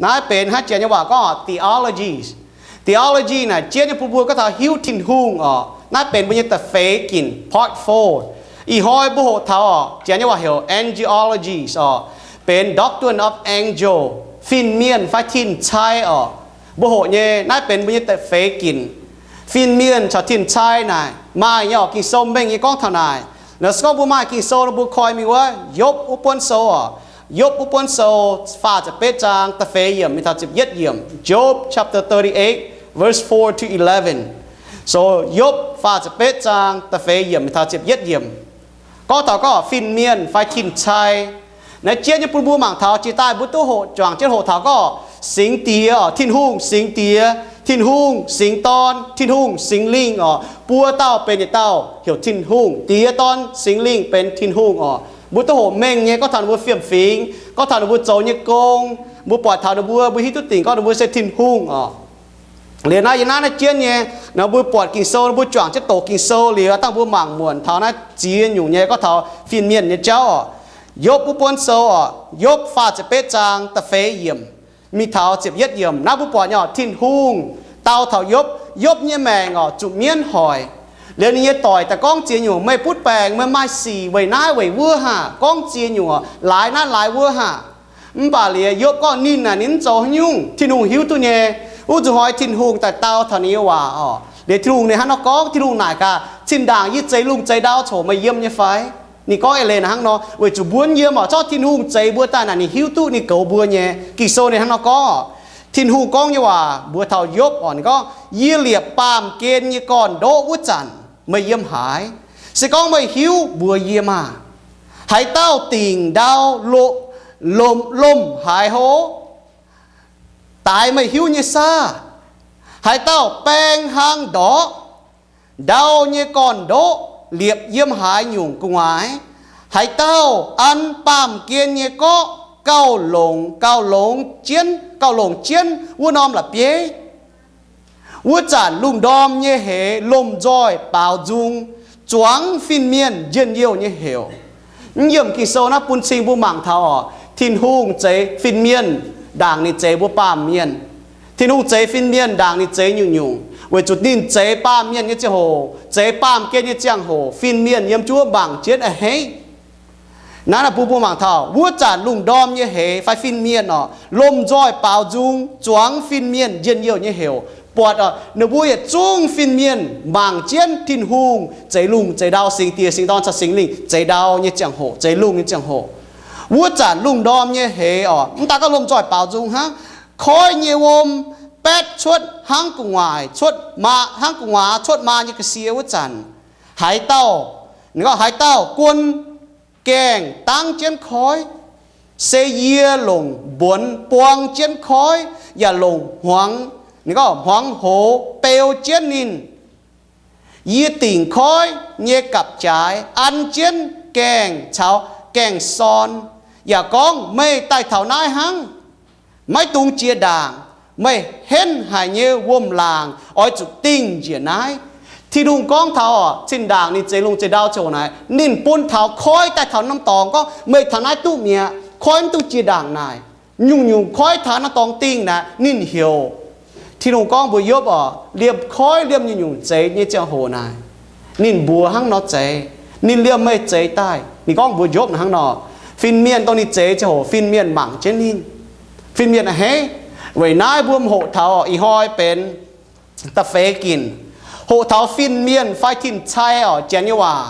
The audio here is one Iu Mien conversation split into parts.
Naaiv benx hnangv Janx nyei waac gorngv theology. Theology naaic jienv nyei bun mbuo gorngv taux hiuv Tin-Hungh oc. Naaiv benx mbuo nyei da'feix ginc, part four. Ih hnoi mbuo hoqc taux oc, Janx nyei waac heuc angelology oc, benx doctrine of angel, fin-mienh fai tin-cai oc. Mbuo hoqc nyei naaiv benx mbuo nyei da'feix ginc. Fin-mienh caux tin-cai naaic maaih nyei oc. Ging-Sou mengh nyei gorngv taux naaic. Naaiv se gorngv mbuo maaih Ging-Sou nor mbuo koi mingh wuov Yopv wuov buonv sou oc. Yopv wuov buonv sou faah ziepc betv zaang da'feix yiemc mingh taux ziepc yietv yiemc. Job chapter thirty-eight, verse four to eleven. So Yopv faah ziepc betv zaang da'feix yiemc mingh taux ziepc yietv yiemc. Gorngv taux gorngv fin-mienh fai tin-cai. Naaiv jienv nyei bun mbuo mangc taux jiex daaih mbuo duqv hoqc juangc jienv hoqc taux gorngv Singx Diex oc, Tin-Hungh, Singx Diex, Tin-Hungh, Singx Dorn, Tin-Hungh, Singx Lingh oc. Buo dauh benx yietc dauh heuc Tin-Hungh. Diex, Dorn, Singx Lingh benx Tin-Hungh oc. Mbuo duqv hoqc mengh nyei gorngv taux ninh mbuo fiem-fingx, gorngv taux ninh mbuo zoux nyei gong. Mbuo buatc taux ninh mbuo, mbuo hiuv duqv dingc gorngv ninh mbuo se Tin-Hungh oc. Liuz naaiv yie naaiv naaiv jienv nyei, nor mbuo buatc Ging-Sou, mbuo juangc jienv doqc Ging-Sou liuz, dangh mbuo mangc muonc taux naaiv ziex nyungc nyei gorngv taux fin-mienh nyei jauv oc. Yopv wuov buonv sou oc, Yopv faah ziepc betv zaang da'feix yiemc mingh taux ziepc yietv yiemc. Naaiv mbuo buatc nyei oc, Tin-Hungh dau taux Yopv. Yopv nyei maengc oc, zuqc mienv hoic. Liuz ninh nyei doic daaih gorngv ziex nyungc, meih butv baengc, meih maaih sic weic naaiv weic wuov haah, gorngv ziex nyungc oc, laaix naaiv laaix wuov haah. Mv baac liuz Yopv gorngv ninh naaic ninh mv zoux haaix nyungc, Tin-Hungh hiuv duqv nyei. Wuov zuqc hnoi Tin-Hungh daaih dau taux ninh nyei waac oc. Liuz Tin-Hungh ninh hnangv nor gorngv, Tin-Hungh naaic gaax, Cin-ndaangc yie zeix lungh zeix ndau coc, meih yiem nyei fai? Ninh gorngv eix leiz naaic hnangv nor, weic zuqc mbuo mv yiem oc, zorqv Tin-Hungh zeix mbuo daaih naaic ninh hiuv duqv ninh goux mbuo nyei. Ging-Sou ninh hnangv nor gorngv oc. Tin-Hungh gorngv nyei waac mbuox taux Yopv oc, ninh gorngv, yie liepc baamh gen nyei gorn-ndoqv wuov zanc meih yiem haaix? Se gorngv meih hiuv mbuox yie maah! Haaix dauh dingc ndau lomc, lomc haaix hlo, daix meih hiuv nyei saah? Haaix dauh baeng hlang ndorqc ndau nyei gorn-ndoqv liepc yiem haaix nyungc gu'nguaaic? Haaix dauh an baamh gen nyei gorqv gauh longx, gauh longx jienv, gauh longc jienv wuov norm la'bieiv? Wuov zanc lungh ndorm nyei hleix lomh nzoih baaux nzung, zuangx fin-mienh njien-youh nyei heuc. Mv yiemc Ging-Sou naaiv bun cing mbuo mangc taux oc, Tin-Hungh zeix fin-mienh ndaangc ninh zeix mbuo baamh mienh. Tin-Hungh zeix fin-mienh ndaangc ninh zeix nyungc-nyungc, weic zuqc ninh zeix baamh mienh nyei ziangh hoc, zeix baamh gen nyei ziangh hoc, fin-mienh yiem jienv mangc jienv a'hneiv. Naaiv naaic bun mbuo mangc taux wuov zanc lungh ndorm nyei hleix fai fin-mienh oc, lomh nzoih baaux nzung, zuangx fin-mienh njien-youh nyei heuc. Buatc oc, ninh mbuo yietc zungv fin-mienh mangc jienv Tin-Hungh zeix lungh zeix ndau, Singx Diex, Singx Dorn caux Singx Lingh zeix ndau nyei ziangh hoc, zeix lungh nyei ziangh hoc. Wuov zanc lungh ndorm nyei hleix oc, mv daaih gorngv lomh nzoih baaux nzung hnangv, koiv nyei wuom baetv cuotv hnangv gu'nguaaic cuotv maa, hnangv gu'nguaaz cuotv maa nyei ga'sie wuov zanc, haaix dauh, ninh gorngv haaix dauh guon gaengh dangv jienv koiv, se yie longc mbuonx buang jienv koiv yaac longc hmuangx, ninh gorngv hmuangx hoz beu jienv ninh. Yie dingc koiv nyei gapv-jaaix an jienv gaengh caux gaengh sorn, yaac gorngv, meih daaih taux naaiv hnangv, maiv dungx jiex ndaangc. Meih henv haic nyei wuom-laangc oix zuqc dingh njiec naaiv. Tin-Hungh gorngv taux oc, zinh ndaangc ninh zeix lungh zeix ndau ziangh hoc naaic, ninh bun taux koiv daaih taux norm dorngx gorngv, meih taux naaiv duqv mi'aqv, koiv mv duqv jiex ndaangc naaic. Nyungc-nyungc koiv taux norm dorngx dingh naaic ninh heuc. Tin-Hungh gorngv mbuox Yopv oc, liemh koiv liemh nyungc-nyungc zeix nyei ziangh hoc naaic, ninh mbuox hnangv nor zeix. Ninh liemh meih zeix daaih. Ninh gorngv mbuox Yopv hnangv nor, fin-mienh dongh ninh zeix ziangh hoc fin-mienh mangc jienv ninh. Fin-mienh a'hneiv. Weic naaiv mbuo hoqc taux ih hnoi benx da'feix ginc, hoqc taux fin-mienh fai tin-cai oc, Janx nyei waac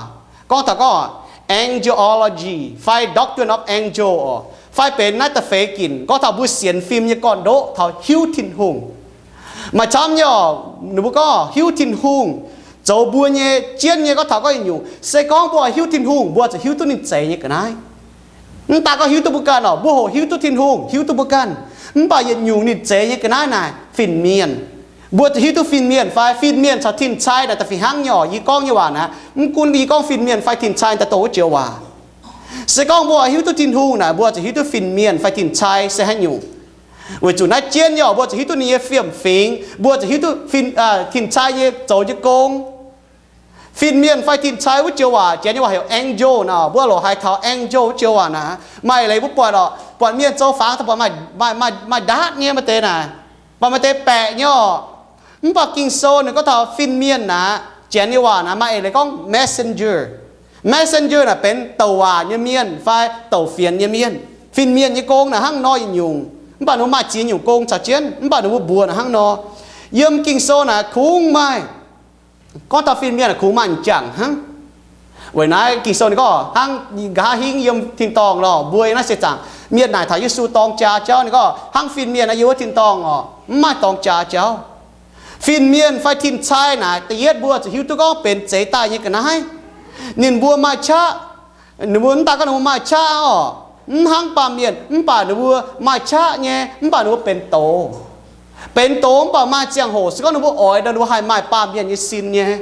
gorngv taux gorngv angelology fai doctrine of angel oc, fai benx naaiv da'feix ginc gorngv taux mbuo sienx fim nyei gorn-ndoqv taux hiuv Tin-Hungh. Maaih camv nyei oc, ninh mbuo gorngv hiuv Tin-Hungh zoux mbuo nyei jienv nyei gorngv taux gorngv yietc nyungc. Se gorngv mbuo hiuv Tin-Hungh, mbuo ziouc hiuv duqv ninh zeix nyei ga'naaiv. Mv daaih gorngv hiuv duqv mbuo ganh oc, mbuo hoqc hiuv duqv Tin-Hungh, hiuv duqv mbuo ganh. Mv baac yietc nyungc ninh zeix nyei ga'naaiv naaic fin-mienh. Mbuo ziouc hiuv duqv fin-mienh fai fin-mienh caux tin-cai naaic da'fih hnangv nyei oc. Yie gorngv nyei waac naaic, mv gunv yie gorngv fin-mienh fai tin-cai daaih dongh wuov joux waac. Se gorngv mbuo hiuv duqv Tin-Hungh naaic, mbuo ziouc hiuv duqv fin-mienh fai tin-cai se haaix nyungc. Weic zuqc naaiv jienv nyei oc, mbuo ziouc hiuv duqv ninh nyei fiem-fingx, mbuo ziouc hiuv duqv fin, tin-cai nyei zoux nyei gong. Fin-mienh fai tin-cai wuov joux waac, Janx nyei waac heuc angel naaic, mbuo loc haiz taux angel wuov joux waac naaic, maaih leiz mbuo buatc oc, buatc mienh zoux fangx daaih buatc maaih, maaih, maaih, maaih ndaatv nyei, maaih deix naaic, buatc maaih deix baeqc nyei orqc. Mv baac Ging-Sou ninh gorngv taux fin-mienh naaic, Janx nyei waac naaic maaih eix leiz gorngv messenger. Messenger naaic benx douc waac nyei mienh fai douc fienx nyei mienh. Fin-mienh nyei gong naaic hnangv nor yietc nyungc, mv baac ninh mbuo maaih ziex nyungc gong caux jienv, mv baac ninh mbuo mbuox naaic hnangv nor. Yiem Ging-Sou naaic kungx maaih, gorngv taux fin-mienh naaic kungx maaih m'jangc hnangv. Weic naaiv Ging-Sou ninh gorngv hnangv nqa'haav hingv yiem tin-dorngh lorh mbuo yiem naaiv seix zaangc, mienh naaic taux Yesu dorng jaa jauv, ninh gorngv hnangv fin-mienh naaiv yiem wuov tin-dorngh orqc, mv maaih dorng jaa jauv. Fin-mienh fai tin-cai naaic, da'yietv mbuo zuqc hiuv duqv gorngv benx zeix daaih nyei ga'naaiv. Ninh mbuo maaih qaqv, ninh mbuo mv daaih gorngv ninh mbuo maaih qaqv orqc, mv hnangv baamh mienh, mv baac ninh mbuo maaih qaqv nyei, mv baac ninh mbuo benx doz. Benx doz mv baac maaih ziangh hoc se gorngv ninh mbuo oix nor, ninh mbuo haih maaih baamh mienh nyei sin nyei.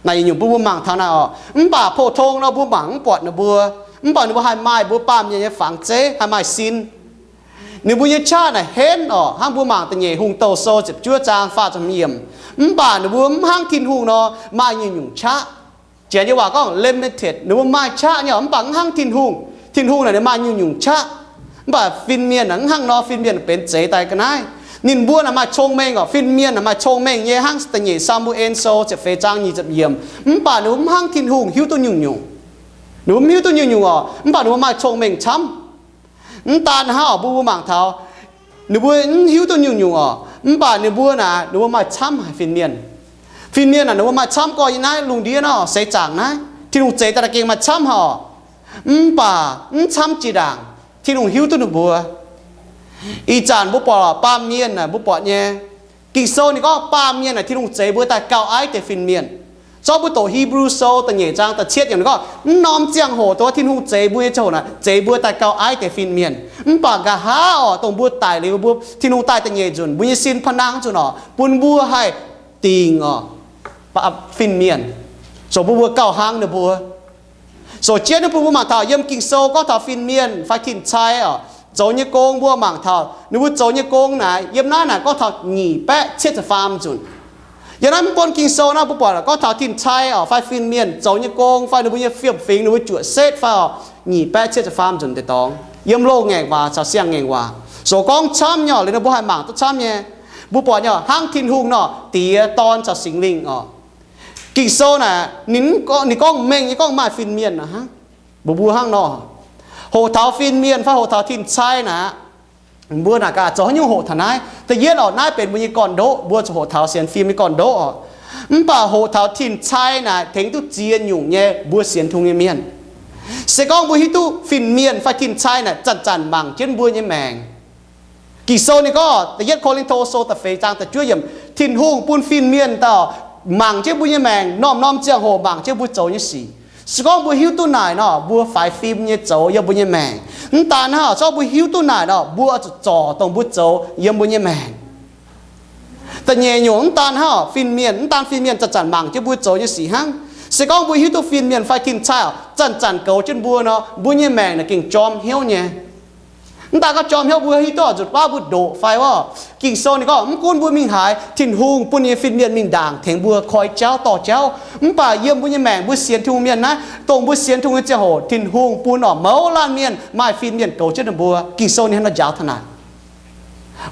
Naaiv yietc nyungc bun mbuo mangc taux naaiv orqc. Mv baac pou-tong nor mbuo mangc mv buatc ninh mbuo, mv baac ninh mbuo haih maaih mbuo baamh mienh nyei fangx zeiv, haih maaih sin. Ninh mbuo nyei qaqv naaic henv orqc, hnangv mbuo mangc da'nyeic Hungh Douh Sou ziepc juov zaang faah ziepc hmz yiemc. Mv baac ninh mbuo mv hnangv Tin-Hungh nor maaih nyungc-nyungc qaqv. Janx nyei waac gorngv limited, ninh mbuo maaih qaqv nyei orqc, mv baac mv hnangv Tin-Hungh. Tin-Hungh naaic ninh maaih nyungc-nyungc qaqv. Mv baac fin-mienh naaic mv hnangv nor, fin-mienh benx zeix daaih ga'naaiv. Ninh mbuo naaic maaih cong-mengh orqc, fin-mienh naaic maaih cong-mengh nyei hnangv da'nyeic Saa^mu^en Sou ziepc feix zaang nyic ziepc yiemc. Mv baac ninh mbuo mv hnangv Tin-Hungh hiuv duqv nyungc-nyungc. Ninh mbuo mv hiuv duqv nyungc-nyungc orqc, mv baac ninh mbuo maaih cong-mengh camv. Mv daan hnangv orqc, mbuo mbuo mangc taux ninh mbuo mv hiuv duqv nyungc-nyungc orqc, mv baac ninh mbuo naaic ninh mbuo maaih camv haic fin-mienh. Fin-mienh naaic ninh mbuo maaih camv gorx yiem naaiv lungh ndiev nor, seix zaangc naaiv, Tin-Hungh zeix daaih gengh maaih camv haic orqc. Mv baac mv camv jiex ndaangc, Tin-Hungh hiuv duqv ninh mbuo. Ih zanc mbuo buatc baamh mienh naaic mbuo buatc nyei, Ging-Sou ninh gorngv baamh mienh naaic Tin-Hungh zeix mbuo daaih gauh aiv deix fin-mienh. Zorqv mbuo doqc Hipv^lu Sou da'nyeic zaang da'cietv yiemc ninh gorngv, mv norm ziangh hoc dongh Tin-Hungh zeix mbuo nyei ziangh hoc naaic, zeix mbuo daaih gauh aiv deix fin-mienh. Mv baac nqa'haav orqc, dongh mbuo daic liuz, mbuo Tin-Hungh daaih da'nyeic nzunc, mbuo nyei sin pa'nangv nzunc orqc, bun mbuo haih dingc orqc, fin-mienh, zoux bun mbuo gauh hnangv ninh mbuo. Zoux jienv naaiv bun mbuo mangc taux yiem Ging-Sou gorngv taux fin-mienh fai tin-cai orqc, zoux nyei gong mbuo mangc taux ninh mbuo zoux nyei gong naaic, yiem naaiv naaic gorngv taux nyic baeqv cietv ziepc faam nzunc. Yiem naaiv mv bun Ging-Sou naaiv mbuo buatc gorngv taux tin-cai orqc fai fin-mienh zoux nyei gong fai ninh mbuo nyei fiem-fingx ninh mbuo juoqc setv fai orqc, nyic baeqv cietv ziepc faam nzunc deix dorngx. Yiem loz ngaengc waac caux siang-ngaengc waac zoux gorngv camv nyei orqc, liuz ninh mbuo haih mangc duqv camv nyei. Mbuo buatc nyei orqc, hnangv Tin-Hungh nor, Diex, Dorn caux Singx Lingh orqc. Ging-Sou naaic ninh, ninh gorngv mengh nyei gorngv maaih fin-mienh hnangv. Mbuo mbuo hnangv nor, hoqc taux fin-mienh fai hoqc taux tin-cai naaic, mbuo naaic gaax zoux haaix nyungc hoqc taux naaiv? Da'yietv orqc, naaiv benx mbuo nyei gorn-ndoqv, mbuo zuqc hoqc taux sienx fim nyei gorn-ndoqv orqc. Mv baac hoqc taux tin-cai naaic tengx duqv ziex nyungc nyei mbuo sienx Tin-Hungh nyei mienh. Se gorngv mbuo hiuv duqv fin-mienh fai tin-cai naaic zanc-zanc mangc jienv mbuo nyei maengc. Ging-Sou ninh gorngv da'yietv Ko^lin^to Sou da'feix zaang da'juov yiemc, Tin-Hungh bun fin-mienh daaih mangc jienv mbuo nyei maengc, norm-norm ziangh hoc mangc jienv mbuo zoux nyei sic. Se gorngv mbuo hiuv duqv naaic nor, mbuo faix fim nyei zoux yiem mbuo nyei maengc. Mv daan hnangv, se gorngv mbuo hiuv duqv naaic nor, mbuo zuqc zorc dongh mbuo zoux yiem mbuo nyei maengc. Da'nyeic nyungc mv daan hnangv, fin-mienh, mv daan fin-mienh zanc-zanc mangc jienv mbuo zoux nyei sic hnangv. Se gorngv mbuo hiuv duqv fin-mienh fai tin-cai zanc-zanc goux jienv mbuo nor, mbuo nyei maengc naaic gengh jorm hnyouv nyei. Mv daan gorngv jorm hnyouv, mbuo hiuv duqv nzutc baav mbuo ndoqc fai orqc. Ging-Sou ninh gorngv mv gunv mbuo mingh haaix, Tin-Hungh bun ninh nyei fin-mienh mingh ndaangc tengx mbuo koi jauv dorh jauv. Mv baac yiem mbuo nyei maengc, mbuo sienx Tin-Hungh mienh naaiv, dongh mbuo sienx Tin-Hungh nyei ziangh hoc, Tin-Hungh bun orqc mouz laanh mienh maaih fin-mienh goux jienv ninh mbuo. Ging-Sou ninh hnangv nor njaaux taux naaic.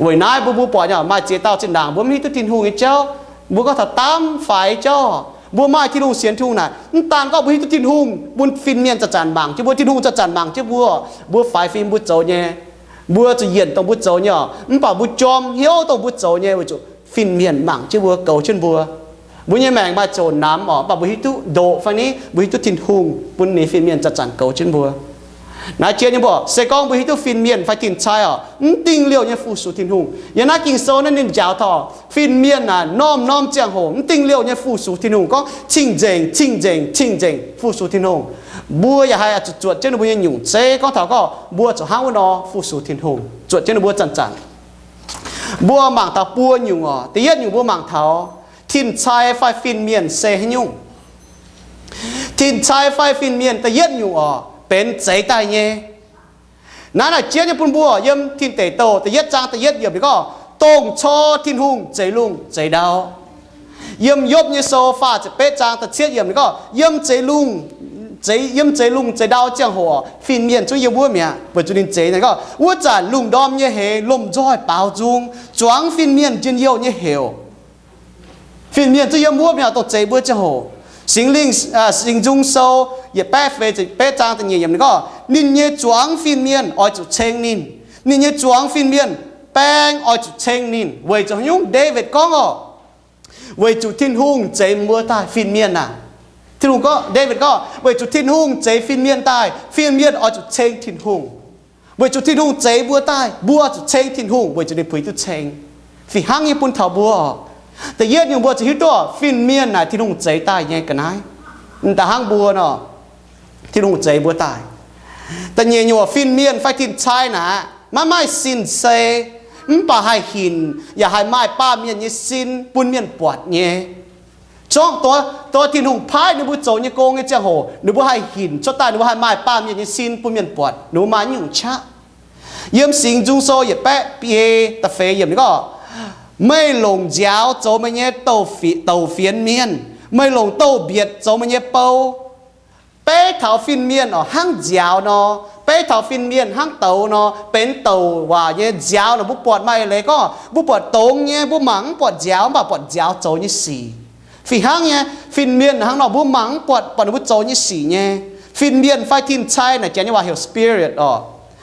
Weic naaiv mbuo, mbuo buatc nyei maaih ziex dauh zinh ndaangc mbuo mv hiuv duqv Tin-Hungh nyei jauv, mbuo gorngv taux daamv faix jauv. Mbuo maaih Tin-Hungh, sienx Tin-Hungh naaic, mv daan gorngv mbuo hiuv duqv Tin-Hungh bun fin-mienh zanc-zanc mangc jienv mbuo, Tin-Hungh zanc-zanc mangc jienv mbuo, mbuo faix fim mbuo zoux nyei, mbuo zuqc yienc dongh mbuo zoux nyei orqc. Mv baac mbuo jorm hnyouv dongh mbuo zoux nyei weic zuqc fin-mienh mangc jienv mbuo, goux jienv mbuo. Mbuo nyei maengc maaih zoqc namx orqc, mv baac mbuo hiuv duqv ndoqc fai ni, mbuo hiuv duqv Tin-Hungh bun ninh fin-mienh zanc-zanc goux jienv mbuo. Naaiv jiex nyei mbuo, se gorngv mbuo hiuv duqv fin-mienh fai tin-cai orqc, mv dingh liouh nyei fu-sux Tin-Hungh. Yiem naaiv Ging-Sou naaiv ninh njaaux taux fin-mienh naaic norm-norm ziangh hoc mv dingh liouh nyei fu-sux Tin-Hungh, gorngv cing-nzengc, cing-nzengc, cing-nzengc fu-sux Tin-Hungh. Mbuo yaac haih zuqc zuotc jienv ninh mbuo nyei nyungc zeiv gorngv taux gorngv mbuo zuqc hnangv wuov nor fu-sux Tin-Hungh, zuotc jienv ninh mbuo zanc-zanc. Mbuo mangc taux buo nyungc orqc. Da'yietv nyungc mbuo mangc taux tin-cai fai fin-mienh se haaix nyungc. Tin-cai fai fin-mienh da'yietv nyungc orqc, benx zeix daaih nyei. Naaiv naaic jiex nyei bun mbuo yiem Tin Deic Douh da'yietv zaang da'yietv yiemc ninh gorngv, dongh cor Tin-Hungh zeix lungh zeix ndau. Yiem Yopv nyei sou faah ziepc betv zaang da'cietv yiemc ninh gorngv, yiem zeix lungh zeix, yiem zeix lungh zeix ndau ziangh hoc, fin-mienh zungv yiem wuov mi'aqv, weic zuqc ninh zeix. Ninh gorngv, wuov zanc lungh ndorm nyei heix lomh nzoih baaux nzung, zuangx fin-mienh njien-youh nyei heuc. Fin-mienh zungv yiem wuov mi'aqv, dongh zeix mbuo ziangh hoc. Singx Lingh, Singx Nzung Sou yietc baeqv feix ziepc betv zaang da'nyeic yiemc ninh gorngv, ninh nyei zuangx fin-mienh oix zuqc ceng ninh. Ninh nyei zuangx fin-mienh baeng oix zuqc ceng ninh. Weic zuqc haaix nyungc? Ndaawitv gorngv oc, weic zuqc Tin-Hungh zeix mbuo daaih, fin-mienh aah. Tin-Hungh gorngv, Ndaawitv gorngv, weic zuqc Tin-Hungh zeix fin-mienh daaih, fin-mienh oix zuqc ceng Tin-Hungh. Weic zuqc Tin-Hungh zeix mbuo daaih, mbuo zuqc ceng Tin-Hungh weic zuqc ninh puix duqv ceng. Fih hnangv nyei bun taux mbuo oc. Da'yietv nyungc, mbuo zuqc hiuv duqv fin-mienh naaic Tin-Hungh zeix daaih nyei ga'naaiv. Da'hnangv mbuo nor, Tin-Hungh zeix mbuo daaih. Da'nyeic nyungc, fin-mienh fai tin-cai naaic maiv maaih sin-sei, mv baac haih hinc yaac haih maaih baamh mienh nyei sin bun mienh buatc nyei. Zorngv dongh, dongh Tin-Hungh paaiv ninh mbuo zoux nyei gong nyei ziangh hoc, ninh mbuo haih hinc cuotv daaih, ninh mbuo haih maaih baamh mienh nyei sin bun mienh buatc ninh mbuo maaih nyungc qaqv. Yiem Singx Nzung Sou yietc baeqv biei da'feix yiemc ninh gorngv, meih longc nziaaux zoux meih nyei douc fienx mienh, meih longc douz-mbietc zoux meih nyei bou. Beiv taux fin-mienh oc hnangv nziaaux nor, beiv taux fin-mienh hnangv douz nor, benx douc waac nyei nziaaux nor. Mbuo buatc maaih leiz gorngv mbuo buatc dongz nyei, mbuo mangc mv buatc nziaaux, mv baac buatc nziaaux zoux nyei sic. Fih hnangv nyei, fin-mienh hnangv nor, mbuo mangc mv buatc, buatc ninh mbuo zoux nyei sic nyei. Fin-mienh fai tin-cai naaic janx nyei waac heuc spirit oc.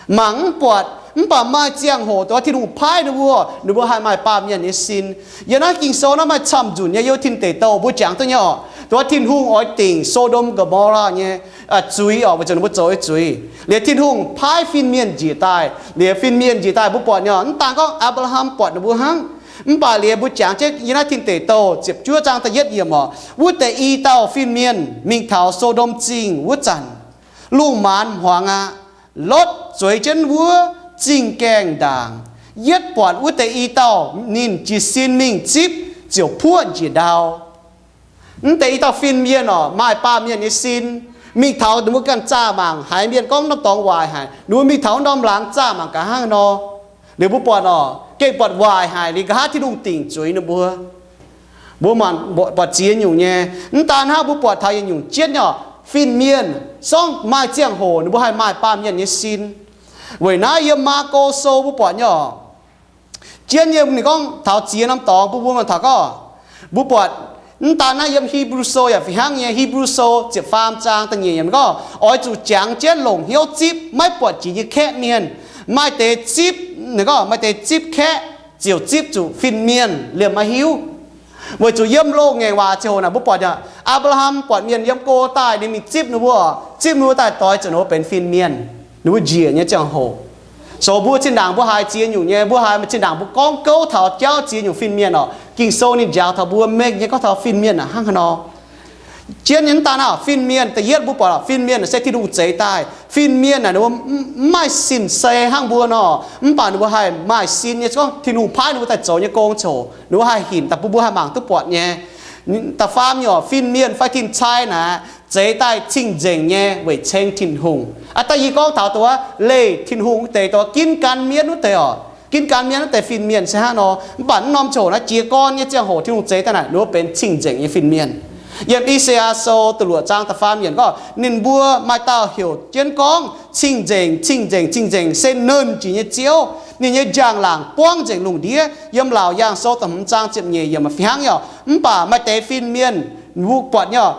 Mangc mv buatc, mv baac maaih ziangh hoc dongh Tin-Hungh paaiv ninh mbuo, ninh mbuo haih maaih baamh mienh nyei sin. Yiem naaiv Ging-Sou naaiv maaih camv nzunc nyei, yiem Tin Deic Douh mbuo jangx duqv nyei oc. Dongh Tin-Hungh oix dingc So^ndom Go^mo^laa nyei zuiz oc, weic zuqc ninh mbuo zoux nyei zuiz. Liuz Tin-Hungh paaiv fin-mienh njiec daaih, liuz fin-mienh njiec daaih mbuo buatc nyei oc, mv daan gorngv Apc^laa^ham buatc ninh mbuo hnangv. Mv baac liuz mbuo jangx jienv yiem naaiv Tin Deic Douh ziepc juov zaang da'yietv yiemc oc, wuov deix i dauh fin-mienh mingh taux So^ndom Zingh wuov zanc, lungh maanz hmuangx aqv. Lotv zueiz jienv wuov zingh gaengh ndaangc, yietv buatc wuov deix i dauh ninh jiez sin mingh zipv, ziouc puoqv njiec ndau. Mv deix i dauh fin-mienh oc, maaih baamh mienh nyei sin, mingh taux ninh mbuo ganh zaah mangc haaix mienh gorngv norm dorngx waaic haic, ninh mbuo mingh taux norm laangz zaah mangc gaax hnangv haaix nor. Liuz mbuo buatc oc, gengh buatc waaic haic, liuz nqa'haav Tin-Hungh dingc zuiz ninh mbuo. Mbuo buatc ziex nyungc nyei. Mv daan hnangv, mbuo buatc taux yietc nyungc jienv nyei oc, fin-mienh zorngv maaih ziangh hoc ninh mbuo haih maaih baamh mienh nyei sin. Weic naaiv yiem Maako Sou mbuo buatc nyei oc, jienv yiem ninh gorngv taux ziex norm dorngx bun mbuo mangc taux gorngv, mbuo buatc mv daan naaiv yiem Hipv^lu Sou yaac fih hnangv nyei. Hipv^lu Sou ziepc faam zaang da'nyeic yiemc gorngv, oix zuqc jangx jienv longc hnyouv zipv maiv buatc jiex nyei kaeqv mienh. Maaih deix zipv, ninh gorngv maaih deix zipv kaeqv ziouc zipv zuqc fin-mienh liemh maiv hiuv. Weic zuqc yiem loz-ngaengc waac ziangh hoc naaic mbuo buatc, Apc^laa^ham buatc mienh yiem go daaih, ninh mingh zipv ninh mbuo, zipv ninh mbuo daaih doix zuqc ninh mbuo benx fin-mienh, ninh mbuo njiec nyei ziangh hoc. So mbuo zinh ndaangc mbuo haiz ziex nyungc nyei, mbuo haiz zinh ndaangc mbuo gorngv gouv taux jauv ziex nyungc fin-mienh oc, Ging-Sou ninh njaaux taux mbuo mengh nyei gorngv taux fin-mienh hnangv haaix nor. Jienv nyei mv daan aqv, fin-mienh da'yietv mbuo buatc fin-mienh se Tin-Hungh zeix daaih. Fin-mienh naaic ninh mbuo mv maaih sin-sei hnangv mbuo nor, mv baac ninh mbuo haih maaih sin nyei, gorngv Tin-Hungh paaiv ninh mbuo daaih zoux nyei gong ziouc ninh mbuo haih hinc daaih bun mbuo haih mangc duqv buatc nyei. Da'faam nyungc, fin-mienh fai tin-cai naaic zeix daaih cing-nzengc nyei weic ceng Tin-Hungh. Aa, da'nyeic gorngv taux dongh wuov leih Tin-Hungh wuov deix, dongh ginv gan mienv wuov deix oc. Ginv gan mienv wuov deix fin-mienh se hnangv nor. Mv baac mv norm ziangh hoc naaic jiez gorn nyei ziangh hoc Tin-Hungh zeix daaih naaic ninh mbuo benx cing-nzengc nyei fin-mienh. Yiem I^saa^yaa Sou da'luoqc zaang da'faam yiemc gorngv, ninh mbuo maaih dauh heuc jienv gorngv, cing-nzengc, cing-nzengc, cing-nzengc, se Nernh Jiex nyei Ziouv. Ninh nyei njang-laangc buangv nzengc lungh ndiev. Yiem Laauc Yaangh Sou da'hmz zaang ziepc nyeic yiemc fih hnangv nyei oc. Mv baac maaih deix fin-mienh, mbuo buatc nyei oc,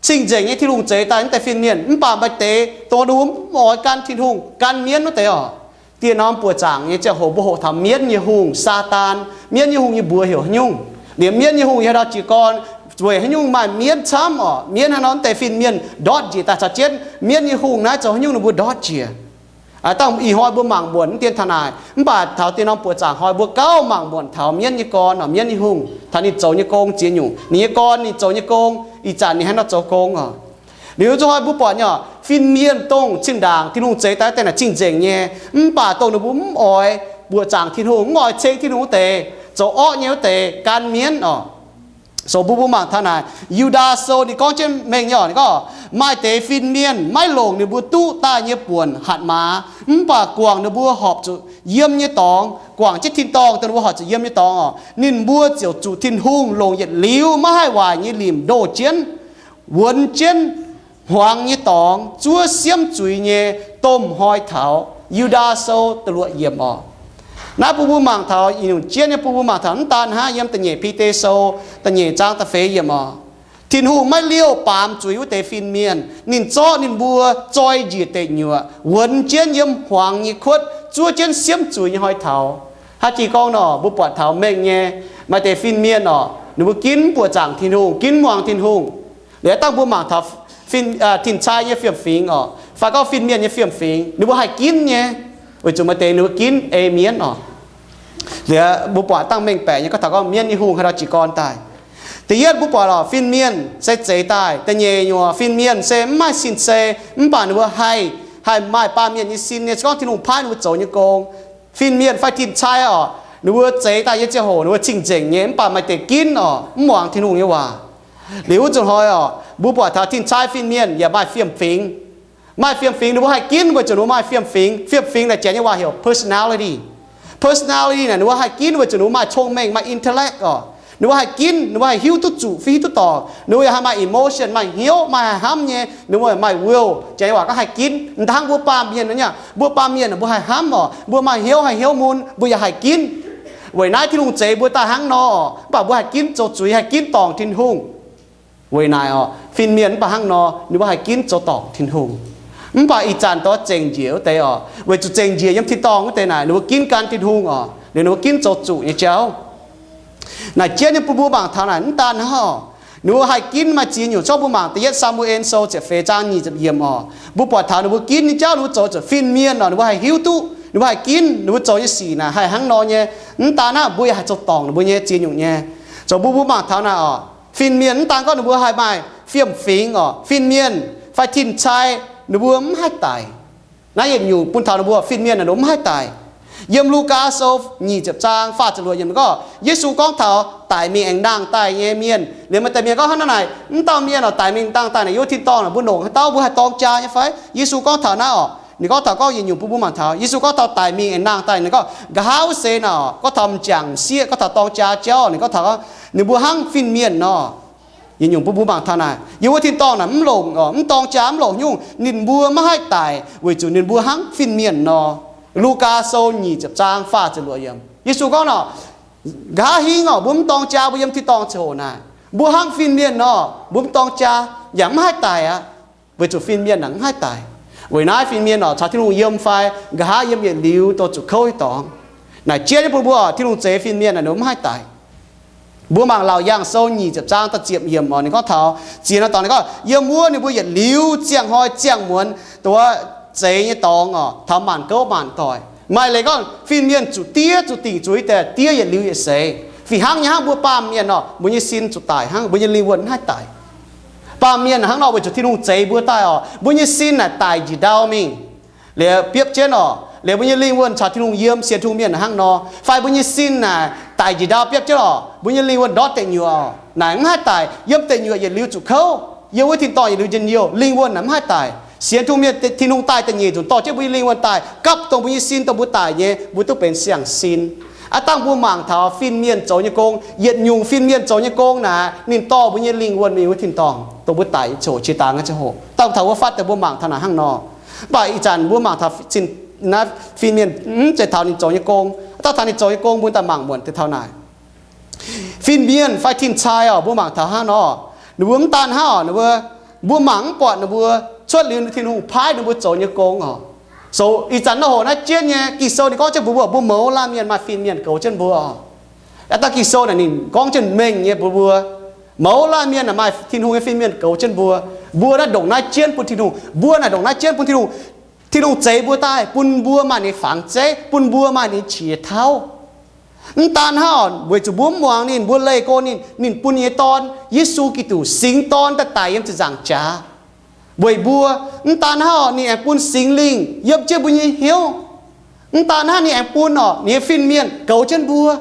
cing-nzengc nyei Tin-Hungh zeix daaih wuov deix fin-mienh, mv baac maaih deix dongh ninh mbuo mv oix gan Tin-Hungh, gan mienv wuov deix oc. Dieh norm buoqc zaangc nyei ziangh hoc mbuo hoqc taux mienv nyei hungh, Saadaan. Mienv nyei hungh nyei mbuox heuc haaix nyungc? Liemh mienv nyei hungh yiem ndau jiez gorn, weic haaix nyungc maaih mienv camv oc? Mienv hnangv nor wuov deix fin-mienh ndortv njiec daaih caux jienv mienv nyei hungh naaiv zoux haaix nyungc ninh mbuo ndortv njiec. Aa, dangh ih hnoi mbuo mangc muonc mv dien taux naaic, mv baac taux dieh norm buoqc zaangc hnoi mbuo gauh mangc muonc taux mienv nyei gorn oc, mienv nyei hungh, taux ninh zoux nyei gong ziex nyungc, ninh nyei gorn ninh zoux nyei gong, ih zanc ninh hnangv nor zoux gong oc. Liuz nzunc hnoi mbuo buatc nyei oc, fin-mienh dongh zinh ndaangc Tin-Hungh zeix daaih wuov deix naaic cing-nzengc nyei, mv baac dongh ninh mbuo mv oix buoqc zaangc Tin-Hungh, mv oix ceng Tin-Hungh wuov deix, zoux orqv nyei wuov deix, gan mienv oc. So mbuo mbuo mangc taux naaic, Yu^ndaa Sou ninh gorngv jienv mengh nyei oc, ninh gorngv, maaih deix fin-mienh maiv longc ninh mbuo duqv daaih nyei buonc hatc maaz, mv baac guangc ninh mbuo horpc zuqc yiem nyei dorngx, guangc jienv tin-dorngh dongh ninh mbuo horpc zuqc yiem nyei dorngx oc, ninh mbuo ziouc zuqc Tin-Hungh longc yietc liuz maiv haih waaic nyei limc ndoh jienv, wuonx jienv, hmuangx nyei dorngx, zuov siemv zuiz nyei domh hnoi taux. Yu^ndaa Sou da'luoqc yiemc oc. Naaiv bun mbuo mangc taux, i nyungc jienv nyei bun mbuo mangc taux mv daan hnangv yiem da'nyeic Bide Sou da'nyeic zaang da'feix yiemc oc. Tin-Hungh maiv liouh baamz zuiz wuov deix fin-mienh. Ninh zorqv ninh mbuo zoi njiec deic nyuoqc, wuonx jienv yiem hmuangx nyei kuotv, zuov jienv siemv zuiz nyei hnoi taux. Haaix jih gorngv nor, mbuo buatc taux mengh nyei maaih deix fin-mienh oc, ninh mbuo ginv mv buoqc zaangc Tin-Hungh, ginv muangx Tin-Hungh. Liuz dangh mbuo mangc taux fin, tin-cai nyei fiem-fingx oc, fai gorngv fin-mienh nyei fiem-fingx, ninh mbuo haih ginv nyei, weic zuqc maaih deix ninh mbuo ginv ei mienv oc. Liuz mbuo buatc dangh mengh baeqc nyei gorngv taux gorngv mienv nyei hungh haaix dauh jiez gorn daaih. Da'yietv mbuo buatc oc, fin-mienh se zeix daaih. Da'nyeic nyungc, fin-mienh se mv maaih sin sei, mv baac ninh mbuo haih, haih maaih baamh mienh nyei sin nyei, se gorngv Tin-Hungh paaiv ninh mbuo zoux nyei gong. Fin-mienh fai tin-cai oc, ninh mbuo zeix daaih nyei ziangh hoc ninh mbuo cing-nzengc nyei, mv baac maaih deix ginv oc, mv muangx Tin-Hungh nyei waac. Liuz wuov zuqc hnoi oc, mbuo buatc taux tin-cai fin-mienh yaac maaih fiem-fingx. Maaih fiem-fingx, ninh mbuo haih ginv weic zuqc ninh mbuo maaih fiem-fingx. Fiem-fingx naaic Janx nyei waac heuc personality. Personality naaic ninh mbuo haih ginv weic zuqc ninh mbuo maaih cong-mengh, maaih intellect oc. Ninh mbuo haih ginv, ninh mbuo haih hiuv duqv zuqc fai hiuv duqv dorngc. Ninh mbuo yaac haih maaih emotion, maaih hnyouv, maaih haih hnamv nyei. Ninh mbuo maaih will, Janx nyei waac gorngv haih ginv. Mv daan hnangv mbuo baamh mienh nor, mbuo baamh mienh mbuo haih hnamv oc, mbuo maaih hnyouv, haih hnyouv mun, mbuo yaac haih ginv. Weic naaiv Tin-Hungh zeix mbuo daaih hnangv nor, mv baac mbuo haih ginv zoux zuiz, haih ginv dorngc Tin-Hungh. Weic naaic oc, fin-mienh mv baac hnangv nor, ninh mbuo haih ginv zoux dorngc Tin-Hungh. Mv baac ih zanc dorh zengc njiec wuov deix oc, weic zuqc zengc njiec yiem tin-dorngh wuov deix naaic ninh mbuo ginv gan Tin-Hungh oc, liuz ninh mbuo ginv zoux zuqc nyei jauv. Naaic jienv nyei bun mbuo mangc taux naaic mv daan hnangv oc, ninh mbuo haih ginv maaih ziex nyungc. Zorqv mbuo mangc da'yietv Saa^mu^en Sou ziepc feix zaang nyic ziepc yiemc oc, mbuo buatc taux ninh mbuo ginv nyei jauv, ninh mbuo zoux zuqc fin-mienh oc, ninh mbuo haih hiuv duqv, ninh mbuo haih ginv ninh mbuo zoux nyei sic naaic haih hnangv nor nyei. Mv daan hnangv, mbuo yaac haih zoux dorngc ninh mbuo nyei ziex nyungc nyei. Zoux mbuo mbuo mangc taux naaic oc, fin-mienh mv daan gorngv ninh mbuo haih maaih fiem-fingx oc, fin-mienh fai tin-cai ninh mbuo mv haih daic. Naaiv yietc nyungc bun taux ninh mbuo fin-mienh naaic ninh mbuo mv haih daic. Yiem Lugaa Sou nyic ziepc zaang faah ziepc luoqc yiemc gorngv, Yesu gorngv taux daic mingh aengx nangh daaih nyei mienh. Liuz maaih deix mienh gorngv hnangv naaic, mv dauh mienh oc, daic mingh nangh daaih naaic, yie wuov tin-dorngh naaic mbuo longc haaix dauh, mbuo haih dorng jaa nyei fai? Yesu gorngv taux naaiv oc, ninh gorngv taux gorngv yietc nyungc bun mbuo mangc taux, Yesu gorngv taux daic mingh aengx nangh daaih, ninh gorngv nqa'haav wuov seix naaic oc, gorngv taux m'jangc m'sieqv, gorngv taux dorng jaa jauv, ninh gorngv taux, ninh mbuo hnangv fin-mienh nor. Yietc nyungc bun mbuo mangc taux naaic, yie wuov tin-dorngh naaic mv longc oc, mv dorng jaa, mv longc nyungc, ninh mbuo maiv haih daic weic zuqc ninh mbuo hnangv fin-mienh nor. Lugaa Sou nyic ziepc zaang faah ziepc luoqc yiemc, Yesu gorngv nor, nqa'haav hingv oc, mbuo mv dorng jaa, mbuo yiem tin-dorngh ziangh hoc naaic, mbuo hnangv fin-mienh nor, mbuo mv dorng jaa yaac mv haih daic aqv. Weic zuqc fin-mienh naaic mv haih daic. Weic naaiv fin-mienh oc, caux Tin-Hungh yiem fai nqa'haav yiem yietc liuz dorh zuqc kouv nyei dorngx. Naaic jienv nyei bun mbuo oc, Tin-Hungh zeix fin-mienh naaic ninh mbuo mv haih daic. Mbuo mangc Laauc Yaangh Sou nyic ziepc zaang da'ziepc yiemc oc, ninh gorngv taux, ziex nor dorngx ninh gorngv, yiem wuov ninh mbuo yietc liuz ziangh hnoi ziangh muonz dongh wuov zeix nyei dorngx oc, taux maanc gouv maanc doic. Maaih leiz gorngv fin-mienh zuqc diev zuqc dingc zuqc diev yietc liuz yietc seix. Fih hnangv nyei hnangv mbuo baamh mienh oc, mbuo nyei sin zuqc daic hnangv, mbuo nyei lingh wuonh mv haih daic. Baamh mienh hnangv nor weic zuqc Tin-Hungh zeix mbuo daaih oc, mbuo nyei sin naaic daic njiec ndau mingh, liuz biopv jienv oc, liuz mbuo nyei lingh wuonh caux Tin-Hungh yiem sienx Tin-Hungh mienh hnangv nor. Fai mbuo nyei sin naaic daic njiec ndau biopv jienv oc, mbuo nyei lingh wuonh ndortv deic nyuoqc oc, naaic mv haih daic, yiem deic nyuoqc yietc liuz zuqc kouv, yiem wuov tin-dorngh yietc liuz njien-youh, lingh wuonh naaic mv haih daic. Sienx Tin-Hungh mienh, Tin-Hungh daaih da'nyeic nzunc dorh jienv mbuo nyei lingh wuonh daaih gapv dongh mbuo nyei sin, dongh mbuo daic nyei, mbuo duqv benx siang-sin. Aav dangh mbuo mangc taux fin-mienh zoux nyei gong, yietc nyungc fin-mienh zoux nyei gong naaic ninh dorh mbuo nyei lingh wuonh mingh wuov tin-dorngh dongh mbuo daic nyei ziangh hoc, jiex dangx nyei ziangh hoc. Dangh taux wuov fatv deix mbuo mangc taux naaic hnangv nor. Mv baac ih zanc mbuo mangc taux fin-mienh mv zeiz taux ninh zoux nyei gong. Aav dangh taux ninh zoux nyei gong mbuo daaih mangc muonc deix taux naaic. Fin-mienh fai tin-cai oc, mbuo mangc taux hnangv nor, ninh mbuo mv daan hnangv oc, ninh mbuo, mbuo mangc mv buatc ninh mbuo cuotv liuz Tin-Hungh paaiv ninh mbuo zoux nyei gong oc. Zoux ih zanc naaiv hoc naaiv jienv nyei Ging-Sou ninh gorngv jienv mbuox mbuo, mbuo mouz laanh mienh maaih fin-mienh goux jienv mbuo oc. Aav dangh Ging-Sou naaic ninh gorngv jienv mengh nyei mbuox mbuo, mouz laanh mienh naaic maaih Tin-Hungh nyei fin-mienh goux jienv mbuo. Mbuo naaiv ndongc naaiv jienv bun Tin-Hungh, mbuo naaic ndongc naaiv jienv bun Tin-Hungh. Tin-Hungh zeix mbuo daaih bun mbuo maaih ninh fangx zeiv, bun mbuo maaih ninh qiex tauv. Mv daan hnangv, weic zuqc mbuo mv muangx ninh, mbuo leih go ninh, ninh bun ninh nyei Dorn, Yesu Giduc, singx Dorn daaih daic yiem ziepc nzaangc jaax. Weic mbuo, mv daan hnangv, ninh aengx bun Singx Lingh yiem jienv mbuo nyei hnyouv. Mv daan hnangv, ninh aengx bun orqc, ninh nyei fin-mienh goux jienv mbuo.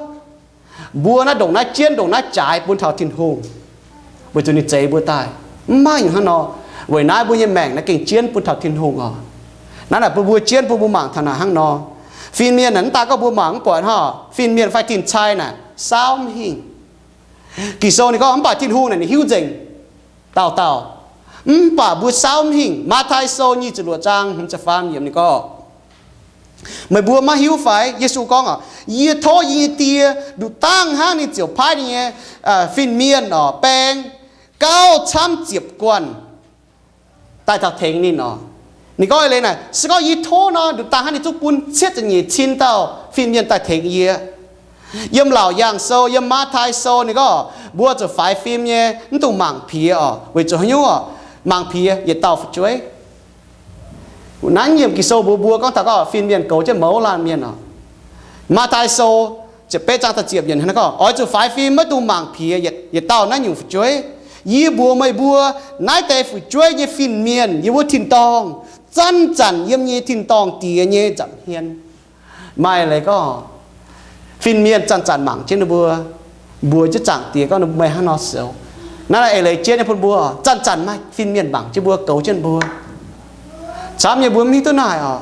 Mbuo naaiv ndongc naaiv jienv, ndongc naaiv jaaix bun taux Tin-Hungh, weic zuqc ninh zeix mbuo daaih. Mv maaih nyungc hnangv nor. Weic naaiv mbuo nyei maengc naaiv gengh jienv bun taux Tin-Hungh orqc. Naaiv naaic bun mbuo jienv bun mbuo mangc taux naaic hnangv nor. Fin-mienh naaic mv daan gorngv mbuo mangc mv buatc hnangv, fin-mienh fai tin-cai naaic saauv mv hingh. Ging-Sou ninh gorngv, mv baac Tin-Hungh naaic ninh hiuv nzengc dauh dauh. Mv baac mbuo saauv mv hingh. Matv^taai Sou nyic ziepc luoqc zaang hmz ziepc faam yiemc ninh gorngv, meih mbuo maiv hiuv fai? Yesu gorngv, Yie tov yie nyei Die, nduqc dangh hnangv ninh ziouc paaiv ninh nyei fin-mienh oc, baeng gauh camv ziepc guanh daaih taux tengx ninh oc. Ninh gorngv eix leiz naaic, se gorngv yie tov nor, nduqc dangh hnangv ninh zungv bun cietv ziepc nyeic cin dauh fin-mienh daaih tengx yie. Yiem Laauc Yaangh Sou, yiem Matv^taai Sou ninh gorngv, mbuo zuqc faix fim nyei, mv dungx mangc piex oc. Weic zuqc haaix nyungc oc? Mangc piex yietc dauh fu'jueiv. Naaiv yiem Ging-Sou mbuox mbuo gorngv taux gorngv fin-mienh goux jienv mouz laanh mienh oc. Matv^taai Sou ziepc betv zaang da'ziepc yiemc hnangv naaiv gorngv, Oix zuqc faix fim, maiv dungx mangc piex yietc dauh naaiv nyungc fu'jueiv. Yie mbuox meih mbuo, naaiv deix fu'jueiv nyei fin-mienh yiem wuov tin-dorngh zanc-zanc yiem nyei tin-dorngh Diex nyei nza'hmien. Maaih leiz gorngv fin-mienh zanc-zanc mangc jienv ninh mbuo, mbuox jienv Zaangc Diex gorngv, Meih hnangv nor zoux. Naaiv eix leiz jienv nyei bun mbuo, zanc-zanc maaih fin-mienh mangc jienv mbuo, goux jienv mbuo. Camv nyei mbuo mv hiuv duqv naaic oc.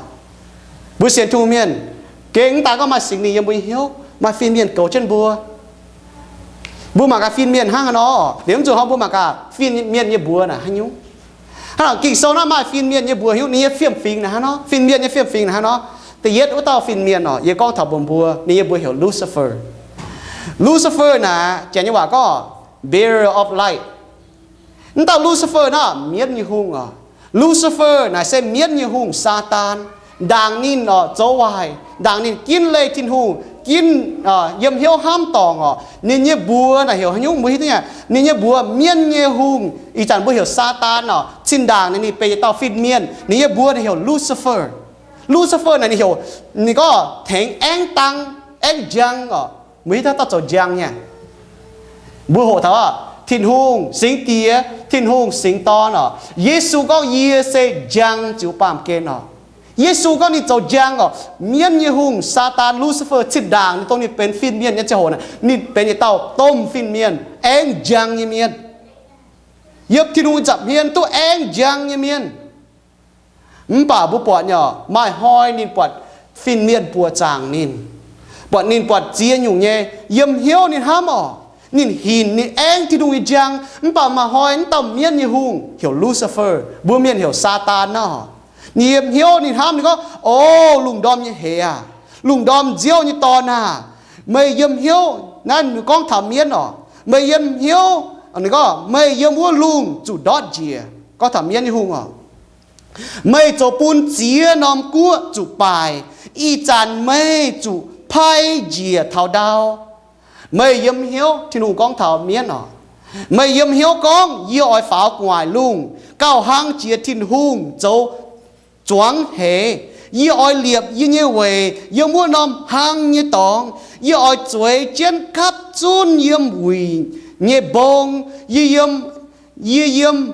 Mbuo sienx Tin-Hungh mienh, gengh mv daaih gorngv maaih Singx Lingh yiem mbuo nyei hnyouv, maaih fin-mienh goux jienv mbuo. Mbuo mangc gaax fin-mienh hnangv haaix nor, liemh zuqc hnoi mbuo mangc gaax fin-mienh nyei mbuox naaic haaix nyungc. Hnangv naaic Ging-Sou naaiv maaih fin-mienh nyei mbuox hnyouv, ninh nyei fiem-fingx naaic hnangv nor, fin-mienh nyei fiem-fingx naaic hnangv nor. Da'yietv wuov dauh fin-mienh oc, yie gorngv taux mbuox mbuo, ninh nyei mbuox heuc Lucifer. Lucifer naaic Janx nyei waac gorngv bearer of light. Mv dauh Lucifer naaiv mienv nyei hungh oc. Lucifer naaic se mienv nyei hungh, Saadaan. Ndaangc ninh oc zoux waaic, ndaangc ninh ginv leih Tin-Hungh, ginv yiem hnyouv hnamv dorngc oc. Ninh nyei mbuox naaic heuc haaix nyungc mbuo hiuv duqv nyei? Ninh nyei mbuox mienv nyei hungh, ih zanc mbuo heuc Saadaan oc. Cin-ndaangc naaic ninh benx yietc dauh fin-mienh. Ninh nyei mbuox naaic heuc Lucifer. Lucifer naaic ninh heuc, ninh gorngv tengx aengx dang, aengx njang oc. Mbuo hiuv duqv dauh zoux njang nyei. Mbuo hoqc taux Tin-Hungh, Singx Diex, Tin-Hungh, Singx Dorn oc. Yesu gorngv, Yie se njang ziux baamh gen oc. Yesu gorngv ninh zoux njang oc. Mienv nyei hungh, Saadaan, Lucifer, cin-ndaangc ninh dongh ninh benx fin-mienh nyei ziangh hoc naaic, ninh benx yietc dauh domh fin-mienh, aengx njang nyei mienh. Yiem Tin-Hungh nza'hmien duqv aengx njang nyei mienh. Mv baac mbuo buatc nyei, maaih hnoi ninh buatc fin-mienh buoqc zaangc ninh, buatc ninh buatc ziex nyungc nyei, yiem hnyouv ninh hnamv oc, ninh hinc, ninh aengx Tin-Hungh nyei njang. Mv baac maaih hnoi naaiv dauh mienv nyei hungh heuc Lucifer, mbuo mienh heuc Saadaan nor. Ninh yiem hnyouv ninh hnamv, ninh gorngv, O lungh ndorm nyei heix aah! Lungh ndorm nziouv nyei dorn aah! Meih yiem hnyouv, naaiv ninh gorngv taux mienv oc, meih yiem hnyouv, ninh gorngv meih yiem wuov lungh zuqc ndortv njiec, gorngv taux mienv nyei hungh oc. Meih zoux bun ziex norm guoqv zuqc baaic. Ih zanc meih zuqc paaiv njiec taux ndau. Meih yiem hnyouv, Tin-Hungh gorngv taux mienv oc, meih yiem hnyouv gorngv, Yie oix faaux gu'nguaaic lungh gauh hlang jiex Tin-Hungh zoux zuangx heix. Yie oix liepc yie nyei weic yiem wuov norm hlang nyei dorngx. Yie oix zueiz jienv kapv zunv yiem wuic nyei mbong. Yie yiem, yie yiem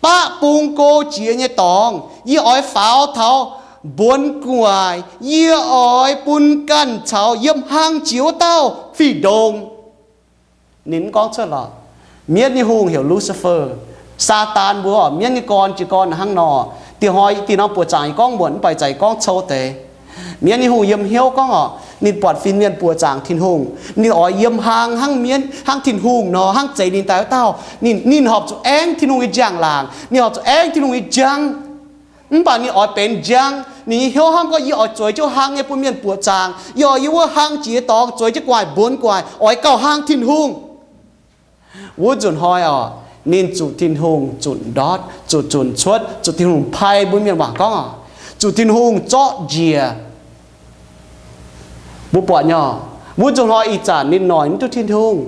baqv bung go jiex nyei dorngx. Yie oix faaux taux mbuonx gu'nguaaic. Yie oix bun ganh caux yiem hlang jiex wuov dauh fih ndongx. Ninh mv gorngv cuotv lorqc. Mienv nyei hungh heuc Lucifer. Saadaan mbuo oc, mienv nyei gorn, jiez gorn hnangv nor. Dieh hnoi, dieh norm buoqc zaangc yie gorngv muonc, mv baac ih zanc yie gorngv cou deix. Mienv nyei hungh yiem hnyouv gorngv oc, ninh buatc fin-mienh buoqc zaangc Tin-Hungh, ninh oix yiem hlang hnangv mienv, hnangv Tin-Hungh nor, hnangv zeix ninh daaih wuov dauh. Ninh, ninh horpc zuqc aengv Tin-Hungh nyei njang-laangc, ninh horpc zuqc aengv Tin-Hungh nyei njang. Mv baac ninh oix benx njang. Ninh nyei hnyouv hnamv gorngv, Yie oix zueiz jienv hlang nyei bun mienh buoqc zaangc. Yie oix yiem wuov hlang jiex dorngx zueiz jienv gu'nguaaic mbuonx gu'nguaaic, oix gauh hlang Tin-Hungh. Wuov nzunc hnoi oc, ninh zuqc Tin-Hungh zunc ndortv, zuqc zunc cuotv, zuqc Tin-Hungh paaiv mbuo mienh waac gorngv oc, zuqc Tin-Hungh zorqv njiec. Mbuo buatc nyei, wuov nzunc hnoi ih zanc ninh noic mv duqv Tin-Hungh.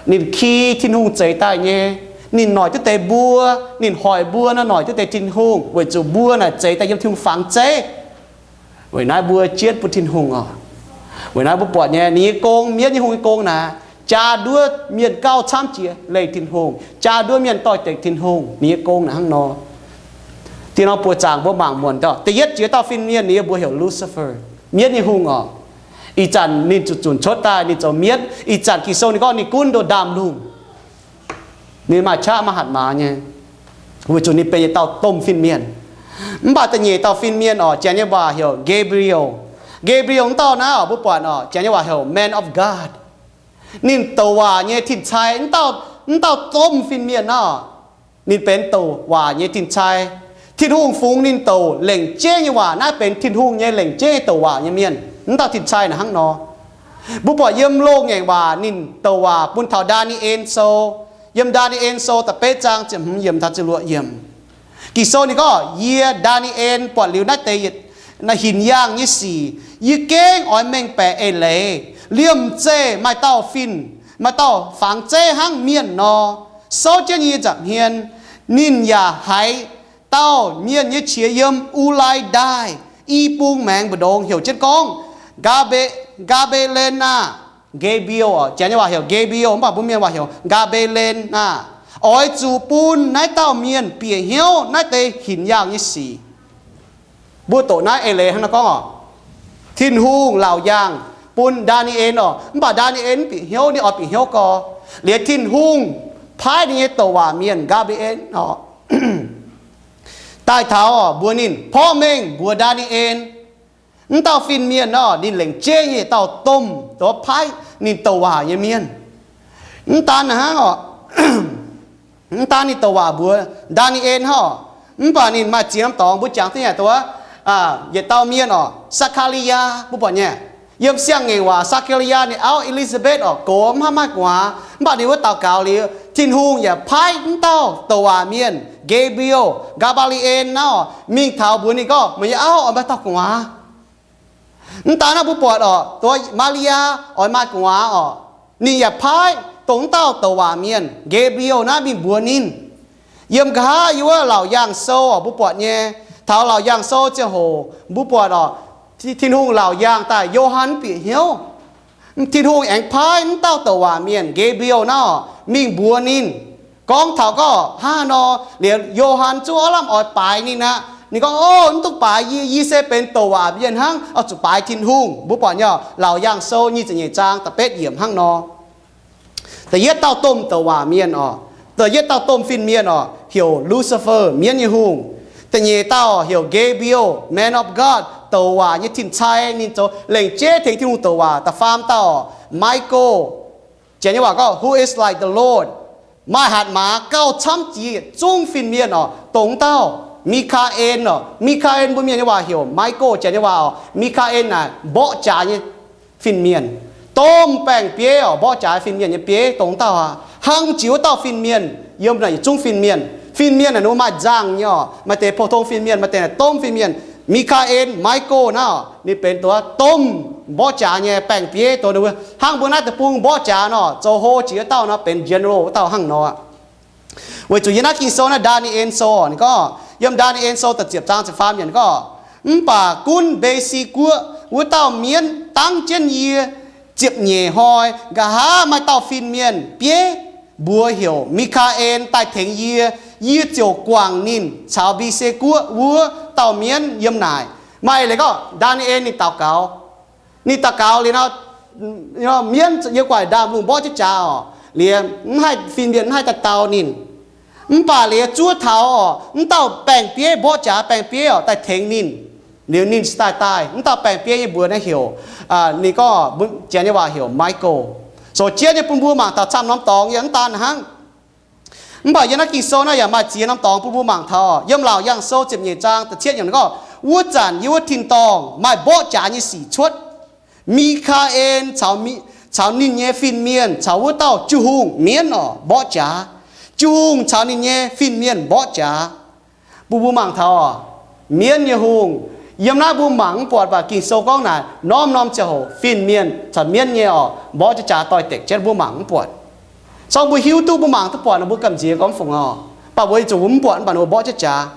Ninh ki Tin-Hungh zeix daaih nyei. Ninh noic duqv deix mbuo, ninh hoic mbuo nor noic duqv deix Tin-Hungh, weic zuqc mbuo naaic zeix daaih yiem Tin-Hungh fangx zeiv. Weic naaiv mbuo jienv bun Tin-Hungh oc. Weic naaiv mbuo buatc nyei, ninh nyei gong, mienv nyei hungh nyei gong naaic, jaa nduov mienh gauh camv jiex leih Tin-Hungh, jaa nduov mienh doix-dekc Tin-Hungh. Ninh nyei gong naaic hnangv nor. Dieh norm buoqc zaangc mbuo mangc muonc dauh, da'yietv jiex dauh fin-mienh, ninh nyei mbuox heuc Lucifer, mienv nyei hungh oc. Ih zanc ninh zuqc zunc cuotv daaih, ninh zoux mienv. Ih zanc Ging-Sou ninh gorngv ninh gunv ndoh ndaamv-lungh. Ninh maaih qaqv maaih hatc maaz nyei, weic zuqc ninh benx yietc dauh domh fin-mienh. Mv baac da'nyeic dauh fin-mienh oc, Janx nyei waac heuc Gabriel. Gabriel wuov dauh naaiv oc, mbuo buatc oc, Janx nyei waac heuc man of God. Ninh douc waac nyei tin-cai, wuov dauh domh fin-mienh naaiv oc. Ninh benx douc waac nyei tin-cai. Tin-Hungh fungx ninh douc lengc jeiv nyei waac. Naaiv benx Tin-Hungh nyei lengc jeiv nyei douc waac nyei mienh. Mv dauh tin-cai naaic hnangv nor. Mbuo buatc yiem Loz-Ngaengc Waac ninh douc waac bun taux Ndaa^ni^en Sou. Yiem Ndaa^ni^en Sou da'betv zaang ziepc hmz yiemc taux ziepc luoqc yiemc. Ging-Sou ninh gorngv, Yie, Ndaa^ni^en, buatc liuz naaiv deix yietc, naaiv hinc yaangh nyei sic, yie gengh oix mengh baeqc eix leiz. Liemh zeih maaih dauh fin, maaih dauh fangx zeiv hnangv mienh nor, souv jienv yie nyei nza'hmien. Ninh yaac haiz dauh mienh nyei qiex yiem U^lai Ndaaih i bung maengx mbu'ndongx heuc jienv gorngv, Ngaa^mbe^len^naa, Nge^mbe^len, Janx nyei waac heuc Nge^mbe^len, mv baac mbuo Mienh waac heuc Ngaa^mbe^len^naa, oix zuqc bun naaiv dauh mienh bieqc hnyouv naaiv deix hinc yaangh nyei sic. Mbuo doqc naaiv eix leiz hnangv naaiv gorngv oc, Tin-Hungh laauc yaangh bun Ndaa^ni^en oc, mv baac Ndaa^ni^en mv bieqc hnyouv, ninh oix bieqc hnyouv gau. Liuz Tin-Hungh paaiv ninh nyei douc waac mienh Ngaa^mbe^len oc, daaih taux oc, mbuox ninh porv mengh mbuox Ndaa^ni^en. Mv dauh fin-mienh nor, ninh lengc jeiv nyei dauh domh, dongh paaiv ninh douc waac nyei mienh. Mv daan hnangv oc, mv daan ninh douc waac mbuox Ndaa^ni^en hnangv oc, mv baac ninh maaih ziex norm dorngx. Mbuo jangx duqv nyei dongh yietc dauh mienh oc, Saa^kaa^li^yaa, mbuo buatc nyei. Yiem Siang-Ngaengc Waac, Saa^kaa^li^yaa ninh auv, E^li^saa^mbetv oc, gox mv haih maaih gu'nguaaz, mv baac ninh wuov daux gaux liuz, Tin-Hungh yaac paaiv mv dauh douc waac mienh, Nge^mbe^len, Ngaa^mbe^li^en naaiv oc, mingh taux mbuox ninh gorngv, Meih nyei auv oix maaih dauh gu'nguaaz. Mv daan naaiv mbuo buatc oc, dongh Maa^li^yaa oix maaih gu'nguaaz oc, ninh yaac paaiv dongh mv dauh douc waac mienh, Nge^mbe^len naaiv mingh mbuox ninh. Yiem nqa'haav yiem wuov Laauc Yaangh Sou oc, mbuo buatc nyei, taux Laauc Yaangh Sou ziangh hoc mbuo buatc oc, Tin-Hungh laauc yaangh daaih Yo^han bieqc hnyouv. Tin-Hungh aengx paaiv mv dauh douc waac mienh, Nge^mbe^len naaiv oc, mingh mbuox ninh, gorngv taux gorngv hnangv haaix nor, liuz Yo^han zungv oix lamh oix baaix ninh aqv. Ninh gorngv, Ov, mv duqv baaix yie, yie se benx douc waac mienh hnangv, oix zuqc baaix Tin-Hungh. Mbuo buatc nyei oc, Laauc Yaangh Sou nyic ziepc nyeic zaang da'betv yiemc hnangv nor. Da'yietv dauh domh douc waac mienh oc, da'yietv dauh domh fin-mienh oc, heuc Lucifer, mienv nyei hungh. Da'nyeic dauh heuc Gabriel, man of God, douc waac nyei tin-cai, ninh zoux lengc jeiv tengx Tin-Hungh douc waac. Da'faam dauh Michael, Janx nyei waac gorngv, Who is like the Lord, maaih hatc maaz gauh camv jiex yietc zungv fin-mienh oc, dongh dauh Mikaa^en oc. Mikaa^en mbuo Mienh nyei waac heuc Michael, Janx nyei waac oc. Mikaa^en naaic mborqv jaax nyei fin-mienh, domh baeng-bieiv oc, mborqv jaax fin-mienh nyei bieiv dongh dauh aqv. Hnangv jiex wuov dauh fin-mienh yiem naaic yietc zungv fin-mienh. Fin-mienh naaic ninh mbuo maaih nzangh nyei oc, maaih deix pou-tong fin-mienh, maaih deix naaic domh fin-mienh. Mikaa^en, Michael naaiv oc, ninh benx dongh domh mborqv jaax nyei baeng-bieiv dongh ninh mbuo, hnangv mbuo naaiv deic-bung mborqv jaax nor, zoux hlo jiex wuov dauh nor benx general wuov dauh hnangv nor. Weic zuqc yiem naaiv Ging-Sou naaiv Ndaa^ni^en Sou ninh gorngv, yiem Ndaa^ni^en Sou da'ziepc zaang ziepc faam yiemc ninh gorngv, Mv baac gunv Mbesi Guoqv wuov dauh mienv dangv jienv yie ziepc nyeic hnoi, nqa'haav maaih dauh fin-mienh bieiv, mbuox heuc Mikaa^en daaih tengx yie. Yie ziouc guangc ninh caux Mbesi Guoqv wuov dauh mienv yiem naaic. Maaih leiz gorngv Ndaa^ni^en ninh daux gaux. Ninh daux gaux liuz nor, mienv yiem gu'nguaaic ndaamv-lungh mborqv jienv jaax oc. Liuz mv haih, fin-mienh mv haih daaih dau ninh. Mv baac liuz zuov taux oc, mv dauh baeng-bieiv, mborqv jaax baeng-bieiv oc, daaih tengx ninh. Liuz ninh se daaih daaih. Mv dauh baeng-bieiv nyei mbuox naaiv heuc, ninh gorngv, Janx nyei waac heuc Michael. Zoux jienv nyei bun mbuo mangc taux camv norm dorngx yaac mv daan hnangv. Mv baac yiem naaiv Ging-Sou naaiv yaac maaih ziex norm dorngx bun mbuo mangc taux. Yiem Laauc Yaangh Sou ziepc nyeic zaang da'cietv yiemc ninh gorngv, Wuov zanc yiem wuov tin-dorngh maaih mborqv jaax nyei sic cuotv. Mikaa^en caux ninh nyei fin-mienh caux wuov dauh Jiu-Hungh, mienv oc, mborqv jaax. Jiu-Hungh caux ninh nyei fin-mienh mborqv jaax. Bun mbuo mangc taux oc, mienv nyei hungh. Yiem naaiv mbuo mangc mv buatc, mv baac Ging-Sou gorngv naaic norm-norm ziangh hoc fin-mienh caux mienv nyei oc, mborqv jienv jaax doix-dekc jienv, mbuo mangc mv buatc. Sorng mbuo hiuv duqv, mbuo mangc duqv buatc nor, mbuo gamh nziex gorngv fungc oc. Mv baac mbuo zuqc mv buatc, mv baac ninh mbuo mborqv jienv jaax.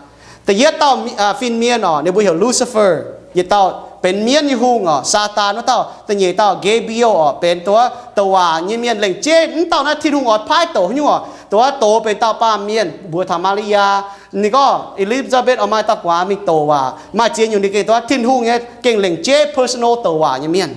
Da'yietv dauh fin-mienh oc, ninh mbuo heuc Lucifer, yietc dauh benx mienv nyei hungh oc, Saadaan wuov dauh. Da'nyeic dauh Gabriel oc, benx dongh douc waac nyei mienh lengc jeiv. Mv dauh naaiv Tin-Hungh oix paaiv douc haaix nyungc oc, dongh doz benx dauh baamh mienh, mbuox taux Maa^li^yaa, ninh gorngv E^li^saa^mbetc oix maaih dauh gu'nguaaz mingh douc waac. Maaih ziex nyungc ninh gengh dongh Tin-Hungh nyei gengh lengc jeiv personal douc waac nyei mienh.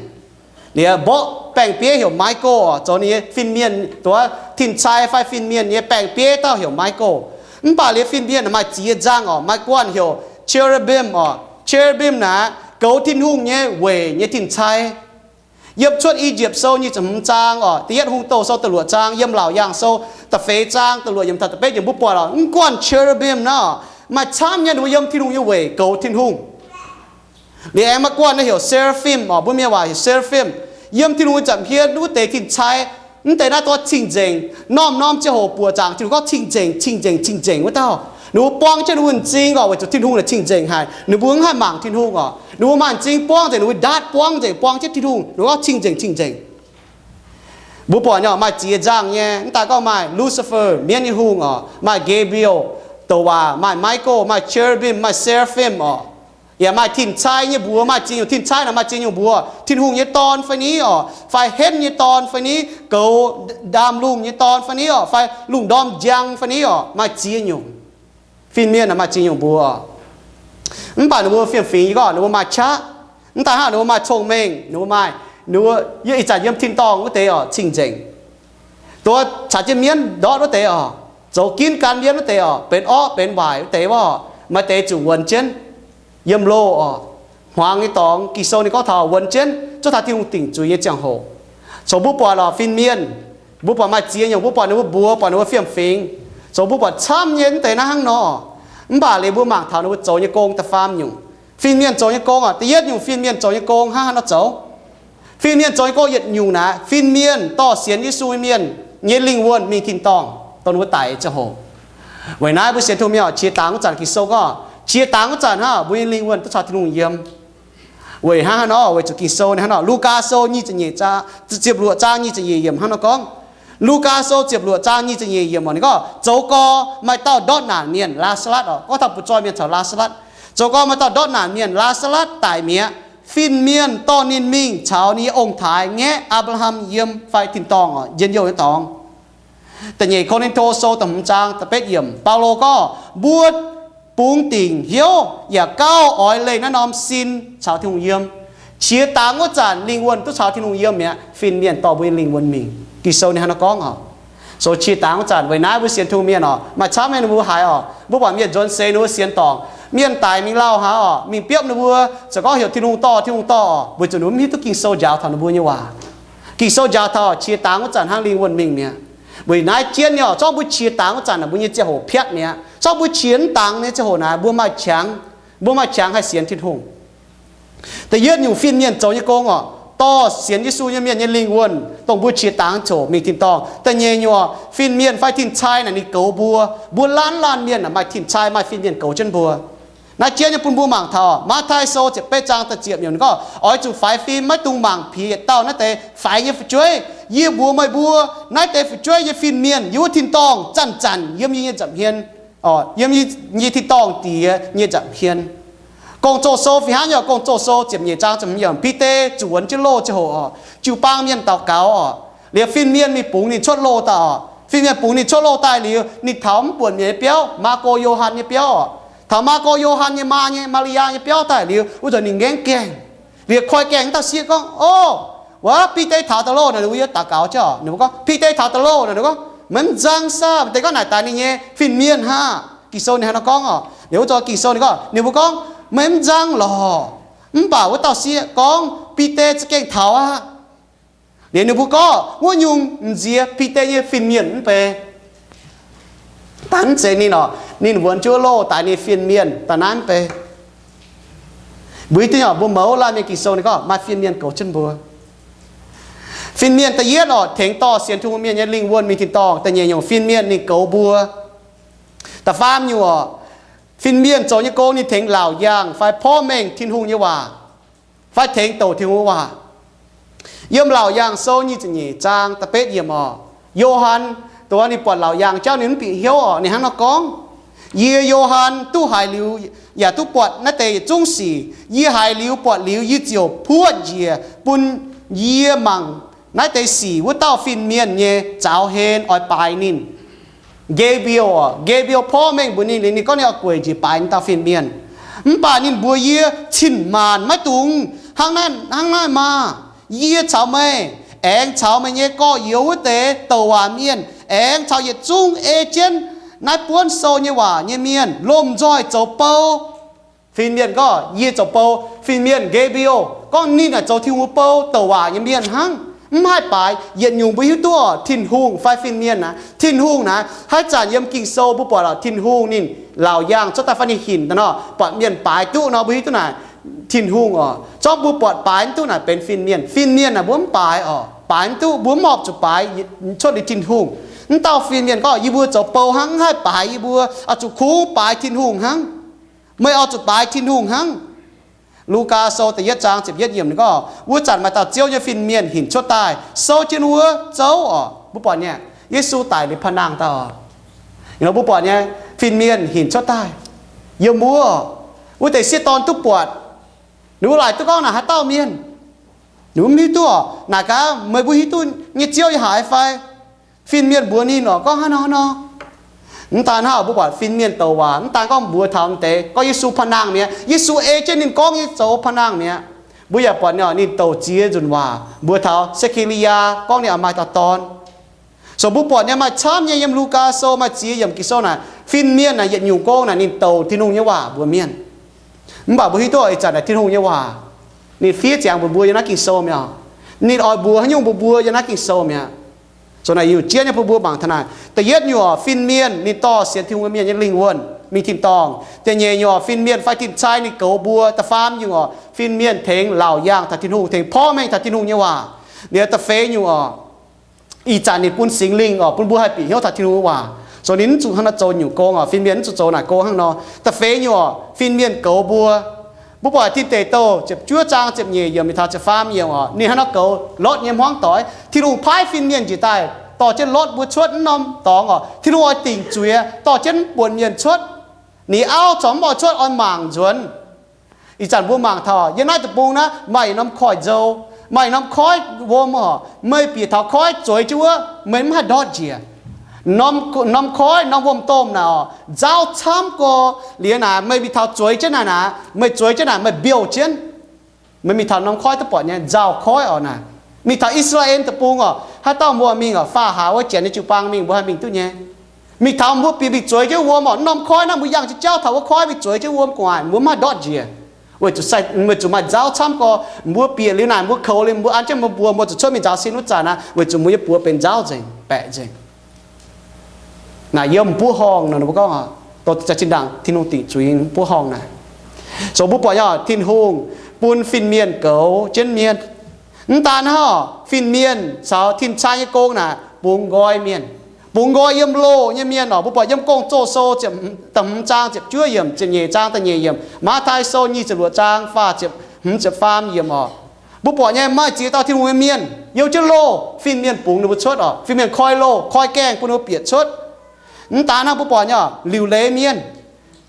Liuz mborqv baeng-bieiv heuc Michael oc, zoux ninh nyei fin-mienh, dongh tin-cai fai fin-mienh nyei baeng-bieiv dauh heuc Michael. Mv baac liuz fin-mienh maaih ziex nzangh oc, maaih guanh heuc cherubim oc. Cherubim naaic goux Tin-Hungh nyei weic nyei tin-cai. Yiem Cuotv I^yipv Sou nyic ziepc hmz zaang oc, Da'yietv Hungh Douh Sou da'luoqc zaang, yiem Laauc Yaangh Sou da'feix zaang da'luoqc yiemc taux da'betv yiemc mbuo buatc oc, mv guanh cherubim nor, maaih camv nyei ninh mbuo yiem Tin-Hungh nyei weic goux Tin-Hungh. Liuz aengx maaih guanh naaiv heuc seraphim oc, mbuo mienh waac heuc seraphim, yiem Tin-Hungh nyei nza'hmien wuov deix tin-cai. Mv deix naaiv dorh cing-nzengc, norm-norm ziangh hoc buoqc zaangc Tin-Hungh gorngv cing-nzengc, cing-nzengc, cing-nzengc wuov dauh. Ninh mbuo buang jienv ninh mbuo m'zing oc, weic zuqc Tin-Hungh naaic cing-nzengc haic. Ninh mbuo mv haih mangc Tin-Hungh oc. Ninh mbuo maaih m'zing buang nzengc, ninh mbuo ndaatv buang nzengc, buang jienv Tin-Hungh, ninh mbuo gorngv cing-nzengc, cing-nzengc. Mbuo buatc nyei oc, maaih ziex nzangh nyei, mv daaih gorngv maaih Lucifer, mienv nyei hungh oc, maaih Gabriel, douc waac, maaih Michael, maaih cherubim, maaih seraphim oc. Yaac maaih tin-cai nyei mbuox, maaih ziex nyungc tin-cai naaic, maaih ziex nyungc mbuox, Tin-Hungh nyei dorn fai ni oc, fai henv nyei dorn fai ni, goux ndaamv-lungh nyei dorn fai ni oc, fai lungh ndorm njang fai ni oc, maaih ziex nyungc. Fin-mienh naaic maaih ziex nyungc mbuox. Mv baac ninh mbuo fiem-fingx nyei gorngv ninh mbuo maaih qaqv. Mv daaih hnangv ninh mbuo maaih cong-mengh, ninh mbuo maaih, ninh mbuo yiem ih zanc yiem tin-dorngh wuov deix oc, cing-nzengc. Dongh caux jienv mienv ndortv wuov deix oc, zoux ginv gan mienv wuov deix oc, benx orqv benx waaic wuov deix oc, maaih deix zuqc wuonx jienv yiem loh oc. Hmuangx nyei dorngx Ging-Sou ninh gorngv taux wuonx jienv zuov taux Tin-Hungh dingc zuiz nyei ziangh hoc. Congx mbuo buatc oc, fin-mienh, mbuo buatc maaih ziex nyungc, mbuo buatc ninh mbuo mbuox, buatc ninh mbuo fiem-fingx. Congx mbuo buatc camv nyei mv deix naaiv hnangv nor. Mv baac liuz mbuo mangc taux ninh mbuo zoux nyei gong da'faam nyungc. Fin-mienh zoux nyei gong oc, da'yietv nyungc fin-mienh zoux nyei gong hnangv haaix nor zoux? Fin-mienh zoux nyei gong yietc nyungc naaic, fin-mienh dorh sienx Yesu nyei mienh nyei lingh wuonh mingh tin-dorngh, dongh ninh mbuo daic ziangh hoc. Weic naaiv mbuo sienx Tin-Hungh mienh oc, qiex dangx wuov zanc Ging-Sou gorngv, qiex dangx wuov zanc hnangv mbuo nyei lingh wuonh duqv caux Tin-Hungh yiem. Weic hnangv haaix nor? Weic zuqc Ging-Sou ninh hnangv nor, Lugaa Sou nyic ziepc nyeic zaang, ziepc luoqc zaang nyic ziepc nyeic yiemc hnangv nor gorngv. Lugaa Sou ziepc luoqc zaang nyic ziepc nyeic yiemc oc, ninh gorngv, zoux gau maaih dauh ndortv naanc mienh, Laa^saa^latv oc, gorngv taux butv-zoih mienh caux Laa^saa^latv. Zoux gau maaih dauh ndortv naanc mienh, Laa^saa^latv, daic mi'aqv. Fin-mienh dorh ninh mingh caux ninh nyei ong-taaix ngaeqv Apc^laa^ham yiem fai tin-dorngh oc, njien-youh nyei dorngx. Da'nyeic Ko^lin^to Sou da'hmz zaang da'betv yiemc, Baulo gorngv, mbuo bungx dingc hnyouv yaac gauh oix leih naaiv norm sin caux Tin-Hungh yiem. Qiex dangx wuov zanc lingh wuonh duqv caux Tin-Hungh yiem mi'aqv, fin-mienh dorh mbuo nyei lingh wuonh mingh. Ging-Sou ninh hnangv nor gorngv oc. Sou qiex dangx wuov zanc, weic naaiv mbuo sienx Tin-Hungh mienh oc, maaih camv nyei ninh mbuo haiz oc, mbuo buatc mienh nzuonx seix ninh mbuo sienx dorngc, mienh daic mingh lauh haaix oc, mingh biopv ninh mbuo, ziouc gorngv heuc Tin-Hungh dorh, Tin-Hungh dorh oc, weic zuqc ninh mbuo mv hiuv duqv Ging-Sou njaaux taux ninh mbuo nyei waac. Ging-Sou njaaux taux qiex dangx wuov zanc hnangv lingh wuonh mingh mi'aqv. Weic naaiv jienv nyei oc, zorngv mbuo qiex dangx wuov zanc naaic, mbuo nyei ziangh hoc piatv mi'aqv. Zorngv mbuo qiex mv dangx nyei ziangh hoc naaic, mbuo maaih qangx, mbuo maaih qangx haih sienx Tin-Hungh. Da'yietv nyungc fin-mienh zoux nyei gong oc, dorh sienx Yesu nyei mienh nyei lingh wuonh, dongh mbuo qiex dangx ziouc mingh tin-dorngh. Da'nyeic nyungc oc, fin-mienh fai tin-cai naaic ninh goux mbuo. Mbuo laanh laanh mienh maaih tin-cai, maaih fin-mienh goux jienv mbuo. Naaiv jienv nyei bun mbuo mangc taux Matv^taai Sou ziepc betv zaang da'ziepc yiemc gorngv, oix zuqc faix fim, maiv dungx mangc piex yietc dauh naaiv deix faix nyei fu'jueiv. Yie mbuox meih mbuo, naaiv deix fu'jueiv nyei fin-mienh yiem wuov tin-dorngh zanc-zanc yiem yie nyei nza'hmien, yiem yie tin-dorngh Diex nyei nza'hmien. Gong-Zoh Sou fih hnangv nyei oc, Gong-Zoh Sou ziepc nyeic zaang ziepc hmz yiemc, Bide zuqc wuonx jienv loh ziangh hoc oc, jiu-baang mienh daux gaux oc, liuz fin-mienh mingh bungx ninh cuotv loh daaih oc. Fin-mienh bungx ninh cuotv loh daaih liuz, ninh taux mv buonc mienh nyei biauv, Maako, Yo^han nyei biauv oc. Taux Maako, Yo^han nyei maa nyei, Maa^li^yaa nyei biauv daaih liuz, wuov zanc ninh ngaengv gaengh, liuz koi gaengh wuov dauh sieqv gorngv, O, wuov Bide taux daaih loh naaic, ninh mbuo yiem daux gaux jienv oc. Ninh mbuo gorngv, Bide taux daaih loh naaic. Ninh gorngv, Meih mv nzang saah? Deix gorngv naaic daaih ninh nyei fin-mienh haa? Ging-Sou ninh hnangv nor gorngv oc. Liuz wuov zanc Ging-Sou ninh gorngv, ninh mbuo gorngv, Meih mv nzang lorqc. Mv baac wuov dauh sieqv gorngv, Bide za'gengh taux aqv. Liuz ninh mbuo gorngv, Wuov nyungc m'nziex Bide nyei fin-mienh mv bei. Daaih mv zeiz ninh oc, ninh wuonx jienv wuov loh daaih ninh fin-mienh daaih naaiv mv bei. Mbuo hiuv duqv nyei oc, mbuo mouz laanh mienh Ging-Sou ninh gorngv maaih fin-mienh goux jienv mbuo. Fin-mienh da'yietv oc, tengx dorh sienx Tin-Hungh mienh nyei lingh wuonh mingh tin-dorngh. Da'nyeic nyungc fin-mienh ninh goux mbuo. Da'faam nyungc oc, fin-mienh zoux nyei gong ninh tengx laauc yaangh fai porv mengh Tin-Hungh nyei waac, fai tengx douc Tin-Hungh waac. Yiem Laauc Yaangh Sou nyic ziepc nyeic zaang da'betv yiemc oc, Yo^han, dongh ninh buatc laauc yaangh jauv ninh mv bieqc hnyouv oc, ninh hnangv nor gorngv, Yie, Yo^han, duqv haiz liuz yaac duqv buatc naaiv deix yietc zungv sic. Yie haiz liuz buatc liuz, yie ziouc puoqv njiec bun yie mangc naaiv deix sic wuov dauh fin-mienh nyei zaux hlen oix baaix ninh. Ge^mbi^el oc, Ge^mbi^el porv mengh mbuox ninh, ninh gorngv ninh oix gueic njiec baaix ninh dauh fin-mienh. Mv baac ninh mbuox yie, Cin-maanc maiv dungx hnangv naaiv maah! Yie caux meih, aengx caux meih nyei gorx-youz wuov deix douc waac mienh, aengx caux yietc zungv ei jienv naaiv buonv sou nyei waac nyei mienh lomh nzoih zoux bou. Fin-mienh gorngv, Yie zoux bou. Fin-mienh, Ge^mbi^el, gorngv ninh naaic zoux Tin-Hungh bou douc waac nyei mienh hnangv, mv haih baaix. Yietc nyungc mbuo hiuv duqv Tin-Hungh fai fin-mienh naaic, Tin-Hungh naaic haaix zanc yiem Ging-Sou mbuo buatc lorqc, Tin-Hungh ninh laauc yaangh cuotv daaih fai ninh hinc daaih nor, buatc mienh baaix duqv nor, mbuo hiuv duqv naaic Tin-Hungh oc. Zorqv mbuo buatc baaix mv duqv naaic benx fin-mienh. Fin-mienh naaic mbuo mv baaix oc, baaix mv duqv, mbuo mv horpc zuqc baaix cuotv liuz Tin-Hungh. Mv dauh fin-mienh gorngv, yie mbuo zoux bou hnangv, mv haih baaix yie mbuo, oix zuqc kungx baaix Tin-Hungh hnangv. Meih oix zuqc baaix Tin-Hungh hnangv. Lugaa Sou da'yietv zaang ziepc yietv yiemc ninh gorngv, wuov zanc maaih dauh Ziouv nyei fin-mienh hinc cuotv daaih, souv jienv wuov zouv oc. Mbuo buatc nyei, Yesu daic liuz pa'nangh daaih oc. Mbuo buatc nyei, fin-mienh hinc cuotv daaih yiem wuov. Wuov deix sieqv dorn duqv buatc, ninh mbuo laaic duqv gorngv naaic haaix dauh mienh. Ninh mbuo mv hiuv duqv oc. Naaic gaax, meih mbuo hiuv duqv nyei Ziouv yiem haaix fai? Fin-mienh mbuox ninh oc, gorngv hnangv nor hnangv nor. Mv daan hnangv, mbuo buatc fin-mienh douc waac mv daan gorngv mbuox taux deix, gorngv Yesu pa'nangh mi'aqv. Yesu ei jienv ninh gorngv nyei zoux pa'nangh mi'aqv. Mbuo yaac buatc ninh douc ziex nzunc waac mbuox taux Se^ke^li^yaa gorngv ninh oix maaih dauh dorn. So mbuo buatc nyei maaih camv nyei yiem Lugaa Sou maaih ziex yiemc Ging-Sou naaic, fin-mienh naaic yietc nyungc gong naaic ninh douc Tin-Hungh nyei waac mbuox mienh. Mv baac mbuo hiuv duqv ih zanc naaic Tin-Hungh nyei waac, ninh fiev ziangx mbuox mbuo yiem naaiv Ging-Sou mi'aqv. Ninh oix mbuox haaix nyungc mbuox mbuo yiem naaiv Ging-Sou mi'aqv. So naaic nyungc jiex nyei bun mbuo mangc taux naaic. Da'yietv nyungc oc, fin-mienh ninh dorh sienx Tin-Hungh nyei mienh nyei lingh wuonh mingh tin-dorngh. Da'nyeic nyungc oc, fin-mienh fai tin-sai ninh goux mbuo. Da'faam nyungc oc, fin-mienh tengx laauc yaangh taux Tin-Hungh, tengx porv mengh taux Tin-Hungh nyei waac. Liuz da'feix nyungc oc, ih zanc ninh bun Singx Lingh oc bun mbuo haih bieqc hnyouv taux Tin-Hungh nyei waac. So ninh mv zuqc hnangv naaiv zoux nyungc gong oc, fin-mienh mv zuqc zoux naaic gong hnangv nor. Da'feix nyungc oc, fin-mienh goux mbuo. Mbuo buatc Tin Deic Douh ziepc juov zaang ziepc nyeic yiemc mingh taux ziepc faam yiemc oc, ninh hnangv nor goux Lotv nyei hmuangv doic. Tin-Hungh paaiv fin-mienh njiec daaih dorh jienv Lotv mbuo cuotv mv norm dorngx oc. Tin-Hungh oix dingc zuiz dorh jienv mv buonc mienh cuotv. Ninh auv corc mv oix cuotv, oix mangc nzuonx. Ih zanc mbuo mangc taux yiem naaiv deic-bung naaiv maaih norm koiv-nzou, maaih norm koiv-wuom oc. Meih bieqc taux koiv zueiz jienv wuov, meih mv haih ndortv njiec. Norm koiv, norm wuom-domh naaic oc, nzauh camv gorx. Liuz naaic meih mingh taux zueiz jienv naaic naaic, meih zueiz jienv naaic meih mbiouh jienv. Meih mingh taux norm koiv duqv buatc nyei, nzauh koiv oc naaic. Mingh taux I^saa^laa^en deic-bung oc, haaix dauh mbuo mingh oc, faah haax wuov janx nyei jiu-baang mingh mbuo haih mingh duqv nyei. Mingh taux mbuo bieqc mingh zueiz jienv wuom oc, norm koiv naaiv mbuo yangh jienv jauv taux wuov koiv mingh zueiz jienv wuom gu'nguaaic, mbuo mv haih ndortv njiec. Weic zuqc, weic zuqc maaih nzauh camv gorx. Mbuo bieqc liuz naaic mbuo koux liuz mbuo an jienv mbuo mbuox mbuo zuqc cuotv mingh nzaaux sin wuov zanc naaic, weic zuqc mbuo nyei buoz benx nzauh nzengc, baeqc nzengc. Naaic yiem mv buov horngh nor, ninh mbuo gorngv oc, dorh za'gengh ndaangc Tin-Hungh dingc zuiz mv buov horngh naaic. So mbuo buatc nyei oc, Tin-Hungh bun fin-mienh goux jienv mienh. Mv daan hnangv oc, fin-mienh caux tin-sai nyei gong naaic bungx nqoi mienh, bungx nqoi yiem loh nyei mienh oc. Mbuo buatc yiem Gong-Zoh Sou ziepc, da'hmz zaang ziepc juov yiemc, ziepc nyeic zaang da'nyeic yiemc, Matv^tai Sou nyic ziepc luoqc zaang faah ziepc hmz ziepc faam yiemc oc. Mbuo buatc nyei maaih ziex dauh Tin-Hungh nyei mienh youh jienv loh, fin-mienh bungx ninh mbuo cuotv oc. Fin-mienh koi loh, koi gaengh bun ninh mbuo bieqc cuotv. Mv daan hnangv, mbuo buatc nyei oc, liuc leiz mienh.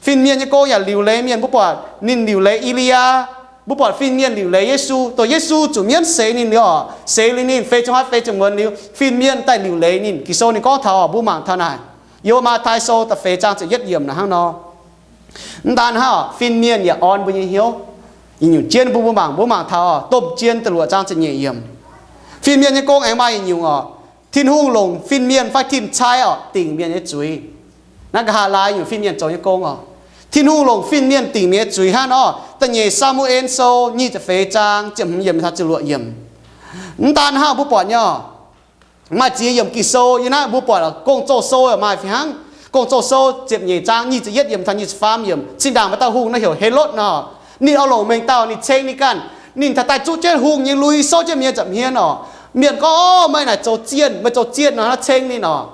Fin-mienh nyei gong yaac liuc leiz mienh. Mbuo buatc ninh liuc leiz E^li^yaa. Mbuo buatc fin-mienh liuc leiz Yesu. Dongh Yesu zuqc mienv seix ninh liuz oc, seix liuz ninh feix ziepc hnoi feix ziepc muonz liuz, fin-mienh daaih liuc leiz ninh. Ging-Sou ninh gorngv taux oc, mbuo mangc taux naaic, yiem Matv^tai Sou da'feix zaang ziepc yietv yiemc naaic hnangv nor. Mv daan hnangv oc, fin-mienh yaac orn mbuo nyei hnyouv. Nyungc-nyungc jienv mbuo, mbuo mangc, mbuo mangc taux oc, Domh Jien da'luoqc zaang ziepc nyeic yiemc. Fin-mienh nyei gong aengx maaih nyungc-nyungc oc. Tin-Hungh longc fin-mienh fai tin-sai oc dingc mienh nyei zuiz. Naaiv nqa'haav laai nyungc fin-mienh zoux nyei gong oc. Tin-Hungh longc fin-mienh dingc mienh nyei zuiz hnangv nor, da'nyeic Saa^mu^en Sou nyic ziepc feix zaang ziepc hmz yiemc taux ziepc luoqc yiemc. Mv daan hnangv, mbuo buatc nyei oc, maaih ziex yiemc Ging-Sou yiem naaiv. Mbuo buatc Gong-Zoh Sou maaih fih hnangv. Gong-Zoh Sou ziepc nyeic zaang nyic ziepc yietv yiemc taux nyic ziepc faam yiemc cingx ndaangc maaih dauh hungh naaiv heuc Helotv nor. Ninh oix longc mengh dauh, ninh ceng ninh ganh. Ninh taux daaih zuqv jienv hungh nyei lui, souv jienv mienh nza'hmien oc. Mienh gorngv, Orv, meih naaic zoux zienh, meih zoux zienh nor, ceng ninh oc.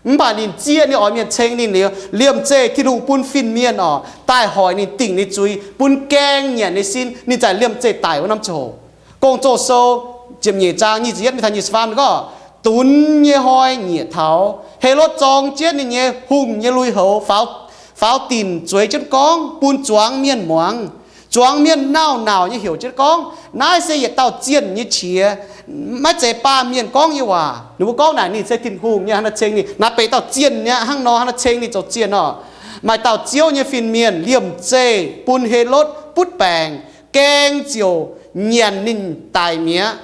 Mv baac ninh zieqv, ninh oix mienh ceng ninh liuz, liemh zeih Tin-Hungh bun fin-mienh oc daaih hoic ninh, dingc ninh zuiz, bun gaeng nyanc ninh sin, ninh zaih liemh zeih daic wuov norm ziangh hoc. Gong-Zoh Sou ziepc nyeic zaang nyic ziepc yietv mingh taux nyic ziepc faam gorngv, Dunx nyei hnoi nyiec taux, Helotv zorng jienv ninh nyei hungh nyei lui-houx faaux, faaux dinc zueiz jienv gorngv bun zuangx mienh muangx. Zuangx mienh nauc-nauc nyei heuc jienv gorngv, Naaiv se yietc dauh zienh nyei qiex, maiv zeiz baamh mienh gorngv nyei waac. Ninh mbuo gorngv naaic ninh se Tin-Hungh nyei hnangv naaiv ceng ninh. Naaiv benx dauh zienh nyei hnangv nor, hnangv naaiv ceng ninh zoux zienh oc. Maaih dauh Ziouv nyei fin-mienh liemh zeih bun Helotv butv baengc, gaeng ziouc nyanc ninh daic mi'aqv,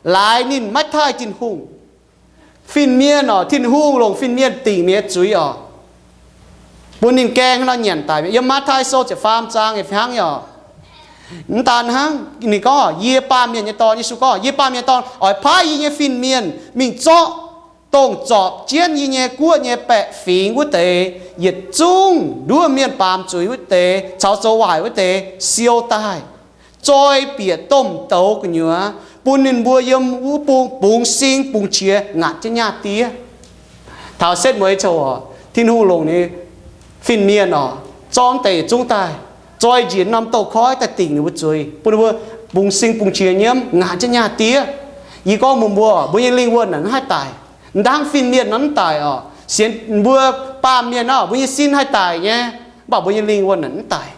laaix ninh maiv taaih Tin-Hungh. Fin-mienh oc, Tin-Hungh longc fin-mienh dingc mienh nyei zuiz oc, bun ninh gaeng hnangv nor nyanc daic mi'aqv. Yiem Matv^tai Sou ziepc faam zaang yaac fih hnangv oc. Mv daan hnangv, ninh gorngv, Yie, baamh mienh nyei Dorn, Yesu gorngv, yie, baamh mienh nyei Dorn, oix paaiv yie nyei fin-mienh mingh zorqv dongh zorpc jienv yie nyei guoqv nyei baeqc fingx wuov deix, yietc zungv nduov mienh baamz zuiz wuov deix caux zoux waaic wuov deix siou daaih, zoi bieqc domh douz gu'nyuoz, bun ninh mbuo yiem wuov bung bungx sing bungx qiex ngaatc jienv nyaah diev. Taux setv mueiz ziangh hoc, Tin-Hungh longc ninh fin-mienh oc, zorqv deix yietc zungv daaih, zoi njiec norm douz-koiv daaih dingc ninh mbuo zuiz, bun ninh mbuo bungx sing bungx qiex nyiemv ngaatc jienv nyaah diev. Yie gorngv mbuox mbuo, mbuo nyei lingh wuonh naaic mv haih daic. Mv daan fin-mienh nor mv daic oc, sienx mbuo baamh mienh nor, mbuo nyei sin haih daic nyei, mv baac mbuo nyei lingh wuonh naaic mv daic.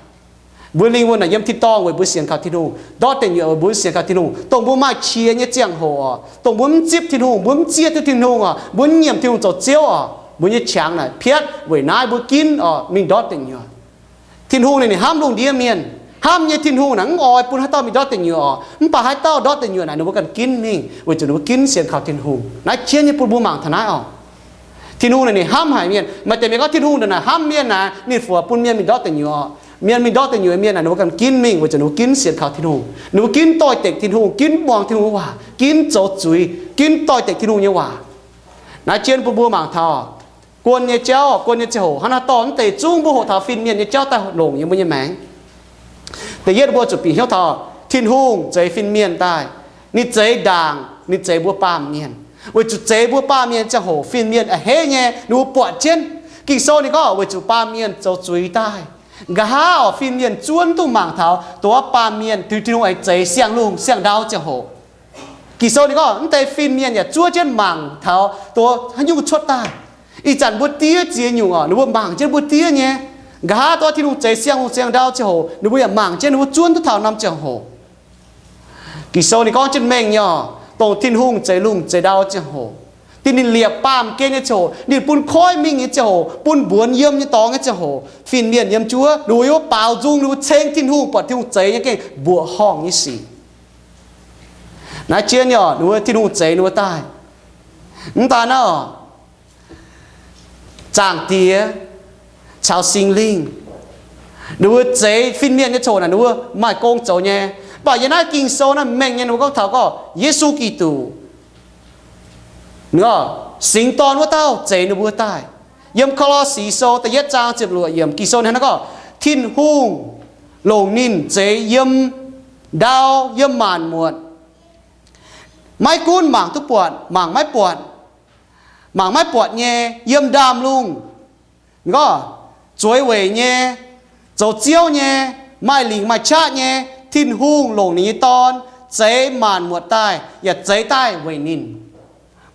Mbuo lingh wuonh naaic yiem tin-dorngh weic mbuo sienx kaux Tin-Hungh, ndortv deic nyuoqc weic mbuo sienx kaux Tin-Hungh. Dongh mbuo maaih qiex nyei ziangh hoc oc, dongh mbuo mv zipv Tin-Hungh, mbuo mv zieqv duqv Tin-Hungh oc, mbuo mv nyiemc Tin-Hungh zoux Ziouv oc, mbuo nyei qangx naaic piatv weic naaiv mbuo ginv oc mingh ndortv deic nyuoqc. Tin-Hungh ninh, ninh hnamv lungh ndiev mienh. Hnamv nyei Tin-Hungh naaic mv oix bun haaix dauh mingh ndortv deic nyuoqc oc. Mv baac haaix dauh ndortv deic nyuoqc naaic ninh mbuo ganh ginv mingh weic zuqc ninh mbuo ginv sienx kaux Tin-Hungh. Naaiv jienv nyei bun mbuo mangc taux naaiv oc. Tin-Hungh naaic ninh hnamv haic mienh. Maaih deix mienh gorngv Tin-Hungh naaic hnamv mienh naaic, ninh fuoqc bun mienh mingh ndortv deic nyuoqc. Mienh mingh ndortv deic nyuoqc, mienh naaic ninh mbuo ganh ginv mingh weic zuqc ninh mbuo ginv sienx kaux Tin-Hungh. Ninh mbuo ginv doix-dekc Tin-Hungh, ginv muangx Tin-Hungh nyei waac, ginv zoux zuiz, ginv doix-dekc Tin-Hungh nyei waac. Naaiv jienv bun mbuo mangc taux guon nyei jauv, guon nyei ziangh hoc hnangv naaiv dorh mv deix zungv mbuo hoqc taux fin-mienh nyei jauv daaih longc yiem mbuo nyei maengc. Da'yietv mbuo zuqc bieqc hnyouv taux Tin-Hungh zeix fin-mienh daaih. Ninh zeix ndaangc, ninh zeix mbuo baamh mienh. Weic zuqc zeix mbuo baamh mienh ziangh hoc fin-mienh a'hneiv nyei, ninh mbuo buatc jienv. Ging-Sou ninh gorngv weic zuqc baamh mienh zoux zuiz daaih. Nqa'haav oc fin-mienh zuov duqv mangc taux dongh wuov baamh mienh, Tin-Hungh aengx zeix siang-lungh siang-ndau ziangh hoc. Ging-Sou ninh gorngv mv deix fin-mienh yaac zuov jienv mangc taux dongh haaix nyungc cuotv daaih. Ih zanc mbuo diev ziex nyungc oc, ninh mbuo mangc jienv mbuo diev nyei. Nqa'haav dongh Tin-Hungh zeix siang-lungh siang-ndau ziangh hoc ninh mbuo yaac mangc jienv, ninh mbuo zuov duqv taux norm ziangh hoc. Ging-Sou ninh gorngv jienv mengh nyei oc, dongh Tin-Hungh zeix lungh zeix ndau ziangh hoc, dongh ninh liepc baamh gen nyei ziangh hoc, ninh bun koiv mingh nyei ziangh hoc, bun mbuonx yiem nyei dorngx nyei ziangh hoc, fin-mienh yiem juov, ninh mbuo yaac baaux nzung, ninh mbuo ceng Tin-Hungh, buatc Tin-Hungh zeix nyei gengh mbuoqc horngh nyei sic. Naaiv jienv nyei oc, ninh mbuo Tin-Hungh zeix ninh mbuo daaih. Mv daan naaiv oc, Zaangc Diex caux Singx Lingh, ninh mbuo zeix fin-mienh nyei ziangh hoc naaic ninh mbuo maaih gong zoux nyei. Mv baac yiem naaiv Ging-Sou naaiv mengh nyei ninh mbuo gorngv taux gorngv Yesu Giduc, Singx Dorn wuov dauh zeix ninh mbuo daaih. Yiem Ko^lo^si Sou da'yietv zaang ziepc luoqc yiemc Ging-Sou hnangv naaiv gorngv, Tin-Hungh longc ninh zeix yiem ndau yiem maanc muotc, maiv gunv mangc duqv buatc, mangc maiv buatc, mangc maiv buatc nyei, yiem ndaamv-lungh, gorngv zueiz weic nyei, zoux ziouv nyei, maaih lingc maaih qaqv nyei, Tin-Hungh longc ninh nyei Dorn zeix maanc muotc daaih, yaac zeix daaih weic ninh.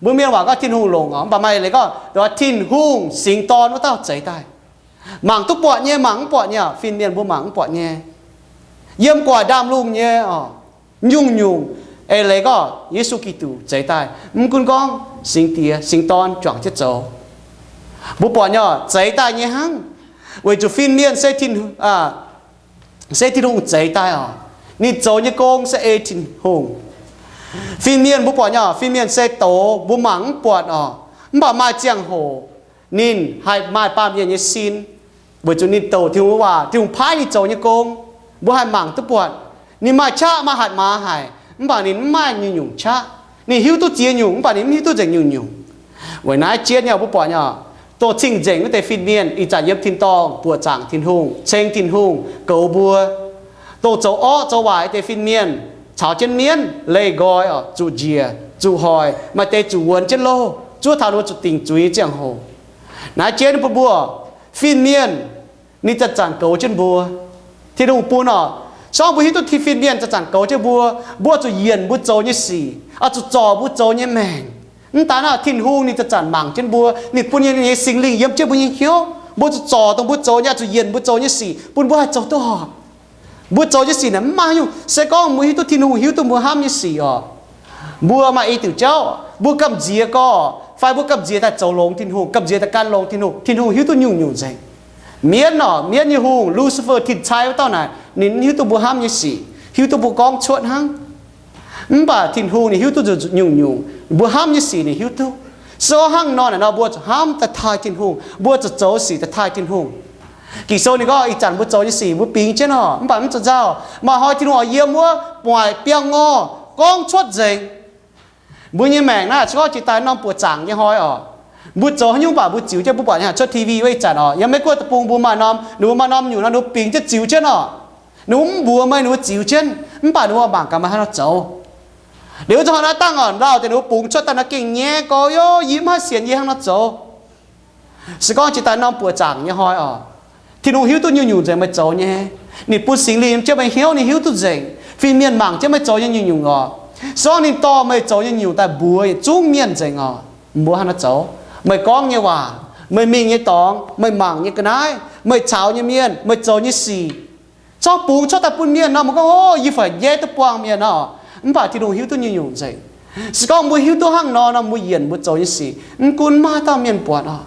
Mbuo mienh waac gorngv Tin-Hungh longc oc, mv baac maaih leiz gorngv Tin-Hungh Singx Dorn wuov dauh zeix daaih. Mangc duqv buatc nyei, mangc mv buatc nyei, fin-mienh mbuo mangc mv buatc nyei, yiem gu'nguaaic ndaamv-lungh nyei oc, nyungc-nyungc. Eix leiz gorngv Yesu Giduc zeix daaih, mv gunv gorngv Singx Diex, Singx Dorn juangc jienv zoux, mbuo buatc nyei oc, zeix daaih nyei hnangv. Weic zuqc fin-mienh se Tin, se Tin-Hungh zeix daaih oc. Ninh zoux nyei gong se ei Tin-Hungh. Fin-mienh mbuo buatc nyei oc, fin-mienh se douz, mbuo mangc mv buatc oc. Mv baac maaih ziangh hoc ninh haih maaih baamh mienh nyei sin, weic zuqc ninh douc Tin-Hungh waac, Tin-Hungh paaiv ninh zoux nyei gong, mbuo haih mangc duqv buatc. Ninh maaih qaqv, maaih hatc maaz haic, mv baac ninh mv maaih nyungc-nyungc qaqv. Ninh hiuv duqv ziex nyungc, mv baac ninh mv hiuv duqv nzengc nyungc-nyungc. Weic naaiv jienv nyei mbuo buatc nyei oc, dongh cing-nzengc wuov deix fin-mienh ih zanc yiem tin-dorngh buoqc zaangc Tin-Hungh, ceng Tin-Hungh, goux mbuo. Dongh zoux orqv zoux waaic deix fin-mienh caux jienv mienv leih nqoi oc, zuqc njiec zuqc hoic, maaih deix zuqc wuonx jienv louh, zuov taux ninh mbuo zuqc dingc zuiz nyei ziangh hoc. Naaiv jienv bun mbuo, fin-mienh ninh zanc-zanc goux jienv mbuo. Tin-Hungh bun oc, sorng mbuo hiuv duqv fin-mienh zanc-zanc goux jienv mbuo, mbuo zuqc yienc mbuo zoux nyei sic, oix zuqc zorc mbuo zoux nyei maengc. Mv daan naaiv, Tin-Hungh ninh zanc-zanc mangc jienv mbuo, ninh bun nyei, nyei Singx Lingh yiem jienv mbuo nyei hnyouv, mbuo zuqc zorc dongh mbuo zoux nyei, oix zuqc yienc mbuo zoux nyei sic bun mbuo haih zoux duqv horpc. Mbuo zoux nyei sic naaic mv maaih nyungc, se gorngv mbuo hiuv duqv Tin-Hungh hiuv duqv mbuo hnamv nyei sic oc, mbuo maaih ei diuc jauv, mbuo gamh nziex gorx fai mbuo gamh nziex daaih zoux longx Tin-Hungh, gamh nziex daaih gan longx Tin-Hungh, Tin-Hungh hiuv duqv nyungc-nyungc nzengc. Mienv oc, mienv nyei hungh Lucifer, tin-cai wuov dauh naaic, ninh mv hiuv duqv mbuo hnamv nyei sic, hiuv duqv mbuo gorngv cuotv hnangv. Mv baac Tin-Hungh ninh hiuv duqv nyungc-nyungc mbuo hnamv nyei sic ninh hiuv duqv. Se gorngv hnangv nor naaic nor mbuo zuqc hnamv daaih taaih Tin-Hungh, mbuo zuqc zoux sic daaih taaih Tin-Hungh. Ging-Sou ninh gorngv ih zanc mbuo zoux nyei sic mbuo bingx jienv oc, mv baac mv zoux nzauh. Maaih hnoi Tin-Hungh oix yiem wuov buatc biauv-ngorh gorngv cuotv nzengc. Mbuo nyei maengc naaiv se gorngv jiex daaih norm buoqc zaangc nyei hnoi oc, mbuo zoux haaix nyungc mv baac mbuo ziux jienv. Mbuo buatc nyei cuotv T V wuov ih zanc oc, yiem Meiv Guoqv deic-bung mbuo maaih norm, ninh mbuo maaih norm nyungc nor ninh mbuo bingx jienv ziux jienv oc. Ninh mbuo mv mbuox meih, ninh mbuo ziux jienv, mv baac ninh mbuo mangc gaax meih hnangv nor zoux. Liuz wuov zanc hnoi naaiv dangh oc, lauh deix ninh mbuo bungx cuotv daaih nor gengh nyaiv gorx, Yie mv haih sienx yie hnangv nor zoux. Se gorngv jiex daaih norm buoqc zaangc nyei hnoi oc, Tin-Hungh hiuv duqv nyungc-nyungc nzengc meih zoux nyei. Ninh bun Singx Lingh yiem jienv meih hnyouv, ninh hiuv duqv nzengc. Fin-mienh mangc jienv meih zoux nyei nyungc-nyungc oc. Se gorngv ninh dorh meih zoux nyei nyungc daaih mbuox yietc zungv mienh nzengc oc, mbuo hnangv nor zoux. Meih gorngv nyei waac, meih mingh nyei dorngx, meih mangc nyei ga'naaiv, meih caux nyei mienh, meih zoux nyei sic, zorqv bungx cuotv daaih bun mienh nor, meih gorngv, Ov, yie faix njeiv duqv buangh mienh nor. Mv baac Tin-Hungh hiuv duqv nyungc-nyungc nzengc. Se gorngv mbuo hiuv duqv hnangv nor nor, mbuo yienc mbuo zoux nyei sic mv gunv maaih dauh mienh buatc oc.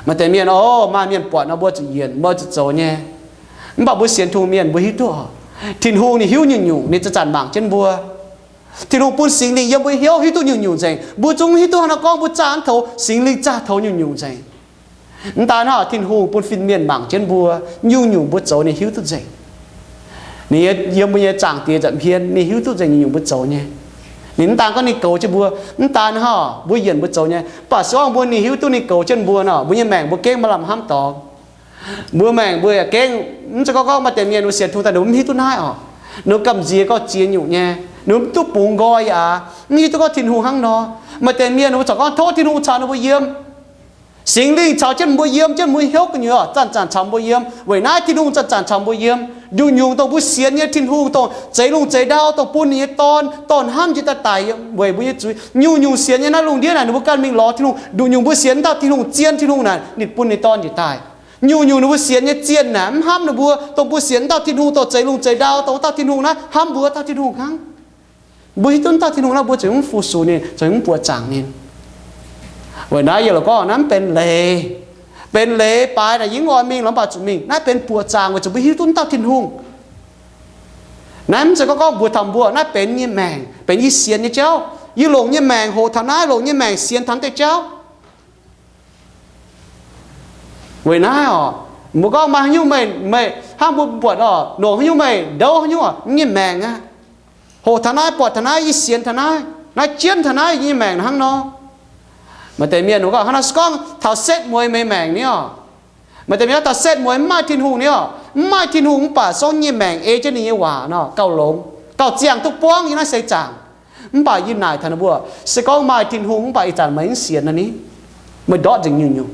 Maaih deix mienh, Ov, maaih mienh buatc nor mbuo zuqc yienc, mbuo zuqc zoux nyei. Mv baac mbuo sienx Tin-Hungh mienh mbuo hiuv duqv oc, Tin-Hungh ninh hiuv nyungc-nyungc, ninh zanc-zanc mangc jienv mbuo. Tin-Hungh bun Singx Lingh yiem mbuo hnyouv hiuv duqv nyungc-nyungc nzengc. Mbuo zungv hiuv duqv hnangv nor gorngv mbuo zaah mv toux, Singx Lingh zaah toux nyungc-nyungc nzengc. Mv daan hnangv, Tin-Hungh bun fin-mienh mangc jienv mbuo, nyungc-nyungc mbuo zoux ninh hiuv duqv nzengc. Ninh yiem mbuo nyei Zaangc Diex nza'hmien, ninh hiuv duqv nzengc nyungc-nyungc mbuo zoux nyei. Ninh mv daan gorngv ninh goux jienv mbuo, mv daan hnangv mbuo yienc mbuo zoux nyei, mv baac se gorngv mbuo ninh hiuv duqv ninh goux jienv mbuo nor, mbuo nyei maengc mbuo gengh maaih lamh hnamv dorngx. Mbuo maengc mbuo yaac gengh, mv zeiz gorngv gorngv maaih deix mienh mbuo sienx Tin-Hungh daaih ninh mv hiuv duqv naaiv oc. Ninh ganh nziex gorngv ziex nyungc nyei, ninh mv duqv bungx nqoi aqv, mv hiuv duqv gorngv Tin-Hungh hnangv nor. Maaih deix mienh mbuo corc gorngv tov Tin-Hungh caux ninh mbuo yiem. Singx Lingh caux jienv mbuo yiem, jienv mbuo hnyouv gu'nyuoz zanc-zanc caux mbuo yiem. Weic naaiv Tin-Hungh zanc-zanc caux mbuo yiem. Nyungc-nyungc dongh mbuo sienx nyei Tin-Hungh, dongh zeix lungh zeix ndau, dongh bun ninh nyei Dorn, Dorn hnamv njiec daaih daic weic mbuo nyei zuiz. Nyungc-nyungc sienx nyei naaiv lungh ndiev naaic ninh mbuo ganh mingh lorz Tin-Hungh. Nyungc-nyungc mbuo sienx dauh Tin-Hungh, zien Tin-Hungh naaic, ninh bun ninh Dorn njiec daaih. Nyungc-nyungc ninh mbuo sienx nyei zien naaic mv hnamv ninh mbuo. Dongh mbuo sienx dauh Tin-Hungh, dongh zeix lungh zeix ndau, dongh dauh Tin-Hungh naaiv hnamv mbuo dauh Tin-Hungh hnangv. Mbuo hiuv duqv dauh Tin-Hungh naaiv, mbuo zuqc mv fu-sux ninh, zuqc mv buoqc zaangc ninh. Weic naaiv yie lorz gorngv naaiv mv benx leiz. Benx leiz baaix naaic yie mv oix mingh lorz, mv baac zuqc mingh. Naaiv benx buoqc zaangc weic zuqc mbuo hiuv duqv dauh Tin-Hungh. Naaiv mv zeiz gorngv gorngv mbuox taux mbuo, naaiv benx nyei maengc, benx yie sienx nyei jauv. Yie longc nyei maengc hoqc taux naaiv, longc nyei maengc sienx taux naaiv deix jauv. Weic naaiv oc, mbuo gorngv maaih haaix nyungc meih, meih hnangv mbuo buatc oc, longc haaix nyungc meih ndouv haaix nyungc oc, nyei maengc aqv. Hoqc taux naaiv, buatc taux naaiv, yie sienx taux naaiv, naaiv jienv taux naaiv, yie nyei maengc hnangv nor. Maaih deix mienh mbuo gorngv hnangv naaiv se gorngv taux setv mueiz meih maengc ni oc. Maaih deix mienh gorngv taux setv mueiz mv maaih Tin-Hungh ni oc. Mv maaih Tin-Hungh mv baac se gorngv nyei maengc ei jienv ninh nyei waac nor gauh longx, gauh ziangh duqv buangv yiem naaiv seix zaangc. Mv baac yie naaic taux ninh mbuo, se gorngv maaih Tin-Hungh mv baac ih zanc meih mv sienx nor ni, meih ndortv nzengc nyungc-nyungc.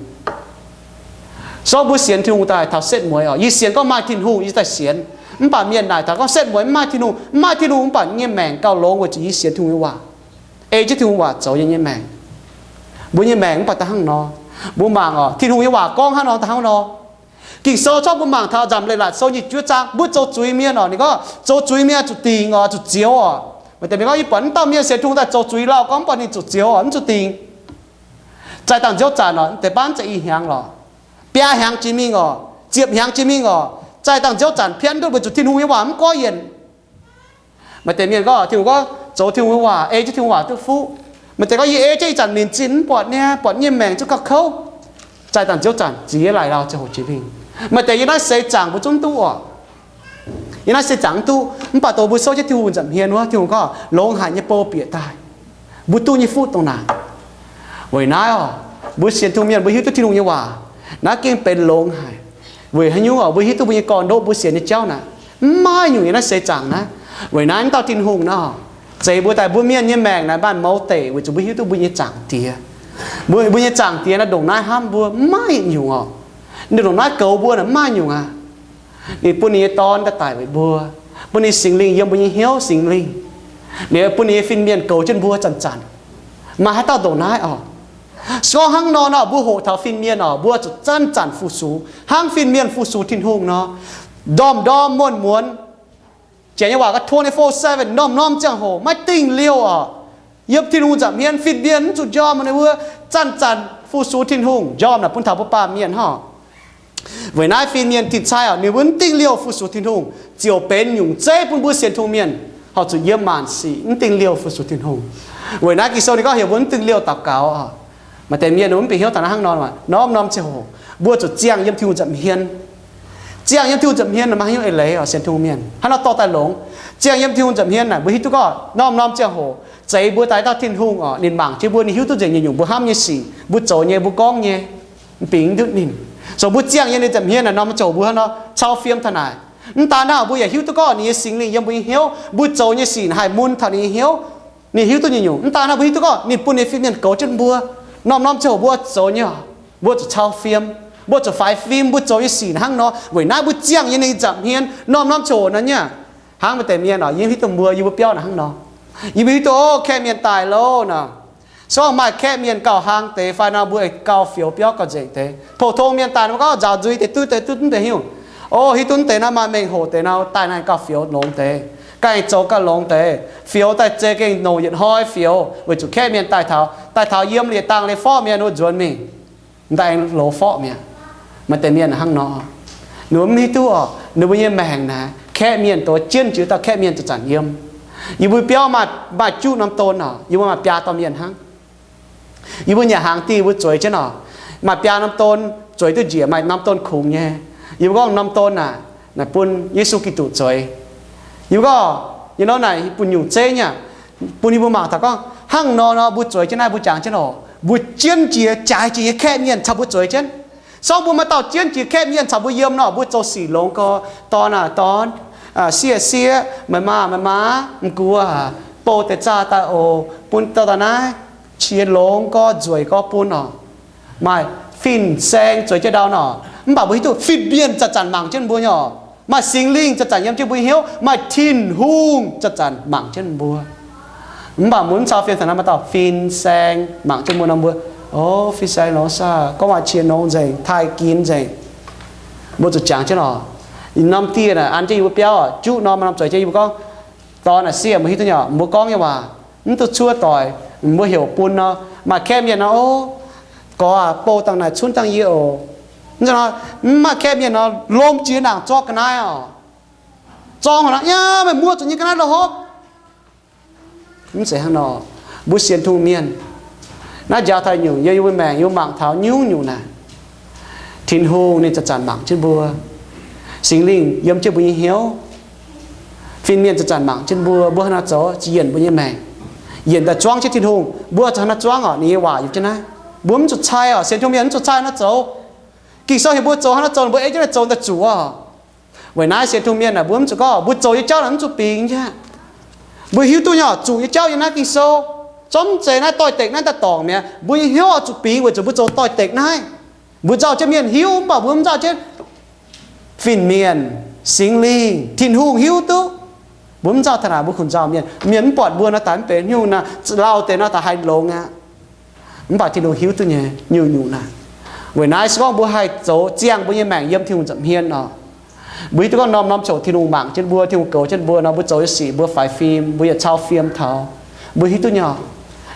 Se gorngv mbuo sienx Tin-Hungh daaih taux setv mueiz oc, yie sienx gorngv maaih Tin-Hungh yie daaih sienx. Mv baac mienh naaic taux gorngv setv mueiz mv maaih Tin-Hungh, mv maaih Tin-Hungh mv baac nyei maengc gauh longx weic zuqc yie sienx Tin-Hungh nyei waac, ei jienv Tin-Hungh waac zoux yiem nyei maengc. Mbuo nyei maengc mv baac da'hnangv nor. Mbuo mangc oc, Tin-Hungh nyei waac gorngv hnangv nor da'hnangv nor. Ging-Sou corc mbuo mangc taux Nzamc Leiz-Latc Sou nyic juov zaang, mbuo zoux zuiz mienh oc, ninh gorngv zoux zuiz mienh zuqc dingc oc, zuqc zioux oc. Maaih deix mienh gorngv yie buatc mv dauh mienh sienx Tin-Hungh daaih zoux zuiz lauh gorngv mv baac ninh zuqc zioux oc, mv zuqc dingc. Zaaih dangh nziouv zanc oc, deix baav za'gengh i hnyangx lorqc, biaa hnyangx jiex mingh oc, ziepc hnyangx jiex mingh oc, zaaih dangh nziouv zanc pienv duqv weic zuqc Tin-Hungh nyei waac mv goiv yienc. Maaih deix mienh gorngv Tin-Hungh gorngv zoux Tin-Hungh nyei waac, ei jienv Tin-Hungh waac duqv fuqv. Maaih deix gorngv yie ei jienv ih zanc minc zinh mv buatc niaa, buatc nyei maengc zungv gauh kouv. Zaaih dangh nziouv zanc ziex laaic lauh ziangh hoc jiex mingh. Maaih deix yiem naaiv seix zaangc mbuo zungv duqv oc. Yiem naaiv seix zaangc mv duqv, mv baac dongh mbuo souv jienv Tin-Hungh nza'hmien wuov, Tin-Hungh gorngv longx haic nyei bou bieqc daaih. Mbuo duqv nyei fuqv dongh naaic. Weic naaiv oc, mbuo sienx Tin-Hungh mienh mbuo hiuv duqv Tin-Hungh nyei waac, naaiv gengh benx longx haic. Weic haaix nyungc oc, mbuo hiuv duqv mbuo nyei gorn-ndoqv mbuo sienx nyei jauv naaic, mv maaih nyungc yiem naaiv seix zaangc naaiv. Weic naaiv mv dauh Tin-Hungh naaiv oc, zeix mbuo daaih mbuo mienh nyei maengc naaic maaih mouz deic weic zuqc mbuo hiuv duqv mbuo nyei Zaangc Diex. Mbuo, mbuo nyei Zaangc Diex naaiv ndongc naaiv hnamv mbuo mv maaih nyungc oc. Ninh ndongc naaiv goux mbuo naaic mv maaih nyungc aqv. Ninh bun ninh nyei Dorn daaih daic weic mbuo, bun ninh Singx Lingh yiem mbuo nyei hnyouv, Singx Lingh. Ninh bun ninh nyei fin-mienh goux jienv mbuo zanc-zanc. Maaih haaix dauh ndongc naaiv oc? Se gorngv hnangv nor nor, mbuo hoqc taux fin-mienh oc, mbuo zuqc zanc-zanc fu-sux hnangv fin-mienh fu-sux Tin-Hungh nor, ndorm-ndorm muonz-muonz. Janx nyei waac gorngv twenty-four seven, norm-norm ziangh hoc maiv dingh liouh oc. Yiem Tin-Hungh nza'hmien fin-mienh mv zuqc njormh ninh mbuo, zanc-zanc fu-sux Tin-Hungh, njormh naaic bun taux mbuo baamh mienh hnangv. Weic naaiv fin-mienh tin-sai oc, ninh mbuo mv dingh liouh fu-sux Tin-Hungh, ziouc benx nyungc zeiv bun mbuo sienx Tin-Hungh mienh horpc zuqc yiem maanc sic mv dingh liouh fu-sux Tin-Hungh. Weic naaiv Ging-Sou ninh gorngv heuc mbuo mv dingh liouh daux gaux oc. Maaih deix mienh mbuo mv bieqc hnyouv taux naaiv hnangv nor, norm-norm ziangh hoc mbuo zuqc ziangh yiem Tin-Hungh nza'hmien. Ziangh yiem Tin-Hungh nza'hmien maaih haaix nyungc eix leiz oc, sienx Tin-Hungh mienh? Hnangv nor dorh daaih longx. Ziangh yiem Tin-Hungh nza'hmien naaic, mbuo hiuv duqv gorngv norm-norm ziangh hoc zeix mbuo daaih dauh Tin-Hungh oc, ninh mangc jienv mbuo, ninh hiuv duqv nzengc nyungc-nyungc mbuo hnamv nyei sic, mbuo zoux nyei, mbuo gorngv nyei, bingx duqv ninh. So mbuo ziangh yiem ninh nza'hmien naaic, norm-norm ziangh hoc mbuo hnangv nor cau fiem taux naaic. Mv daan naaiv, mbuo yaac hiuv duqv gorngv ninh nyei Singx Lingh yiem mbuo nyei hnyouv, mbuo zoux nyei sic haih mun taux ninh nyei hnyouv. Ninh hiuv duqv nyungc-nyungc. Mv daan naaiv, mbuo hiuv duqv gorngv ninh bun ninh fin-mienh goux jienv mbuo. Norm-norm ziangh hoc mbuo zoux nyei, mbuo zuqc cau fiem, mbuo zuqc faix fim, mbuo zoux nyei sic hnangv nor. Weic naaiv mbuo ziangh yiem ninh nza'hmien norm-norm ziangh hoc nor nyei. Hnangv maaih deix mienh oc, yie hiuv duqv mbuo, yie mbuo biauv naaic hnangv nor. Yie mbuo hiuv duqv, o, kaeqv mienh daaih loh nor, se gorngv maaih kaeqv mienh gauh hlang deix fai nor, mbuo gauh fioux biauv gauh nzengc deix. Pou-tong mienh daaih nor, mbuo gorngv nzaaux nzuih deix duqv deix duqv mv deix hiuv. O, hiuv duqv mv deix naaiv maaih mengh hoc deix nor, daaih naaic gauh fioux longx deix, ganh zoux gauh longx deix, fioux daaih zei gengh longc yietc hnoi fioux, weic zuqc kaeqv mienh daaih taux, daaih taux yiem liepc dangh liepc forqv mienh wuov nzuonx mingh, m'daaih aengx loz forqv mi'aqv. Maaih deix mienh hnangv nor, ninh mbuo mv hiuv duqv oc, ninh mbuo nyei maengc naaic, kaeqv mienh doz jienv jiex dauh kaeqv mienh zanc-zanc yiem. Yie mbuo biauv maaih, maaih juqv norm don oc, yie mbuo maaih biaa dauh mienh hnangv. Yie mbuo nyanc hnaangx dingh yie mbuo zueiz jienv oc, maaih biaa norm don zueiz duqv njiec, maaih norm don kungx nyei. Yie mbuo gorngv norm don naaic, naaic bun Yesu Giduc zueiz. Yie mbuo gorngv, you know, naaic bun nyungc zeiv nyei, bun yie mbuo mangc taux gorngv hnangv nor nor mbuo zueiz jienv naaiv, mbuo jangx jienv oc, mbuo jienv jiex jaaix jiex nyei kaeqv mienh caux mbuo zueiz jienv. Se gorngv mbuo maaih dauh jienv jiex kaeqv mienh caux mbuo yiem nor, mbuo zoux sic longx gorx, dorn aah dorn, sieqv sieqv, meih maa meih maa, m'gux aac, bou deix zaah daaih oc, bun dauh daaih naaiv, qiex longx gorx nzueic gorx bun oc. Maaih fin-saeng zueiz jienv ndau nor, mv baac mbuo hiuv duqv fin-mienh zanc-zanc mangc jienv mbuo nyei oc. Maaih Singx Lingh zanc-zanc yiem jienv mbuo nyei hnyouv, maaih Tin-Hungh zanc-zanc mangc jienv mbuo. Mv baac mbuo mv cau fiem taux naaiv, maaih dauh fin-saeng mangc jienv mbuo nor, mbuo, o, fin-saeng longx saah, gorngv waac qiex nongx nzengc, taaih ginx nzengc. Mbuo zuqc jangx jienv oc. Norm dieh naaic an jienv yie mbuo biauv oc, juqv norm norm zueiz jienv yie mbuo gorngv, dorn aah sieqv, meih hiuv duqv nyei oc, mbuo gorngv nyei waac mv duqv cuotv doic, mbuo heuc bun nor, maaih kaeqv mienh nor, o, gorx aac, bou dangh naaic cunv dangh yie oc. Mv zeiz nor, mv maaih kaeqv mienh nor, lomh jiex ndaangc zorqv ga'naaiv oc. Zorng haic nor, yaac meih muoqv zuqc nyei ga'naaiv lo hopv. Mv zeiz hnangv nor, mbuo sienx Tin-Hungh mienh, naaiv njaaux taux nyungc yiem yie mbuo maengc, yie mbuo mangc taux nyungc-nyungc naaic, Tin-Hungh ninh zanc-zanc mangc jienv mbuo. Singx Lingh yiem jienv mbuo nyei hnyouv. Fin-mienh zanc-zanc mangc jienv mbuo, mbuo hnangv naaiv zoux ziqc yienc mbuo nyei maengc, yienc daaih zuangv jienv Tin-Hungh. Mbuo zuqc hnangv naaiv zuangv oc, ninh nyei waac yiem jienv naaiv. Mbuo mv zuqc cai oc, sienx Tin-Hungh mienh mv zuqc cai hnangv naaiv zoux. Ging-Sou heuc mbuo zoux hnangv naaiv zoux, mbuo ei jienv naaiv zoux daaih zuqc oc. Weic naaiv sienx Tin-Hungh mienh naaic, mbuo mv zuqc gorngv mbuo zoux nyei jauv naaic mv zuqc bingx nyei. Mbuo hiuv duqv nyei oc, zuqc nyei jauv yiem naaiv Ging-Sou. Zorqv mv zeiz naaiv doix-dekc naaiv daaih dorngc mi'aqv. Mbuo nyei hnyouv oix zuqc bingx weic zuqc mbuo zoux doix-dekc naaiv. Mbuo nzauh jienv mienh hiuv, mv baac mbuo mv nzauh jienv fin-mienh, Singx Lingh, Tin-Hungh hiuv duqv. Mbuo mv nzauh taux naaic mbuo kungx nzauh mienh. Mienh mv buatc mbuo nor daaih mv benx nyungc naaic, lauh deix nor daaih haih longx aqv. Mv baac Tin-Hungh hiuv duqv nyei nyungc-nyungc naaic. Weic naaiv se gorngv mbuo haih zoux ziangh mbuo nyei maengc yiem Tin-Hungh nza'hmien nor, mbuo hiuv duqv gorngv norm-norm ziangh hoc Tin-Hungh mangc jienv mbuo, Tin-Hungh goux jienv mbuo nor, mbuo zoux nyei sic mbuo faix fim, mbuo yietc cau fiem taux. Mbuo hiuv duqv nyei oc.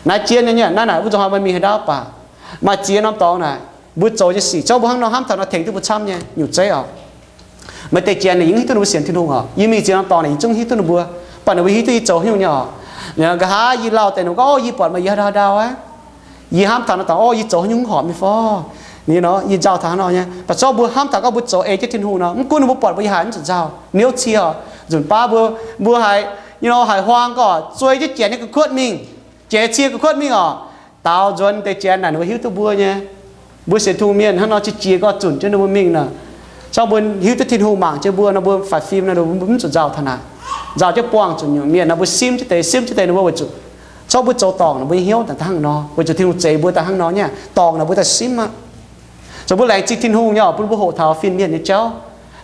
Naaiv jienv nyei, naaiv naaic wuov nzunc hnoi maaih mingh haaix ndau baac maaih ziex norm dorngx naaic, mbuo zoux nyei sic, zorqv mbuo hnangv nor hnamv taux nor tengx duqv mbuo camv nyei nyungc zeiv oc. Maaih deix janx ninh yie mv hiuv duqv ninh mbuo sienx Tin-Hungh oc. Yie mingh ziex norm dorngx naaic yie zungv hiuv duqv ninh mbuo, mv baac ninh mbuo hiuv duqv yie zoux haaix nyungc nyei oc. Nqa'haav yie lauh deix ninh gorngv, o, yie buatc meih yiem haaix ndau haaix ndau aqv. Yie hnamv taux nor daaih, o, yie zoux haaix nyungc mv horpc nyei fai, yie nor yie nzauh taux hnangv nor nyei. Baac zorqv mbuo hnamv taux gorngv mbuo zoux ei jienv Tin-Hungh nor, mv gunv ninh mbuo buatc mbuo yiem haaix mv zuqc nzauh. Niouv cie oc, nzunc baav mbuo, mbuo haiz, you know, haiz huaang gorx zueiz jienv janx nyei ga'kuotv mingh, janx cie ga'kuotv mingh oc. Daaux nzuonx deix janx naaic ninh mbuo hiuv duqv mbuo nyei. Mbuo sienx Tin-Hungh mienh hnangv nor qiex jiez gorx zunc jienv ninh mbuo mingh nor. Zorqv mbuo hiuv duqv Tin-Hungh mangc jienv mbuo nor, mbuo faix fim nor, mbuo mv zuqc nzauh taux naaic. Nzauh jienv buangh zuqc nyungc mienh nor, mbuo simv jienv deix, simv jienv deix ninh mbuo weic zuqc, zorqv mbuo zoux dorngc ninh mbuo nyei hnyouv daaih hnangv nor, weic zuqc Tin-Hungh zeix mbuo daaih hnangv nor nyei, dorngc ninh mbuo daaih simv aqv. Zoux mbuo laengz zingh Tin-Hungh nyei oc, bun mbuo hoqc taux fin-mienh nyei jauv.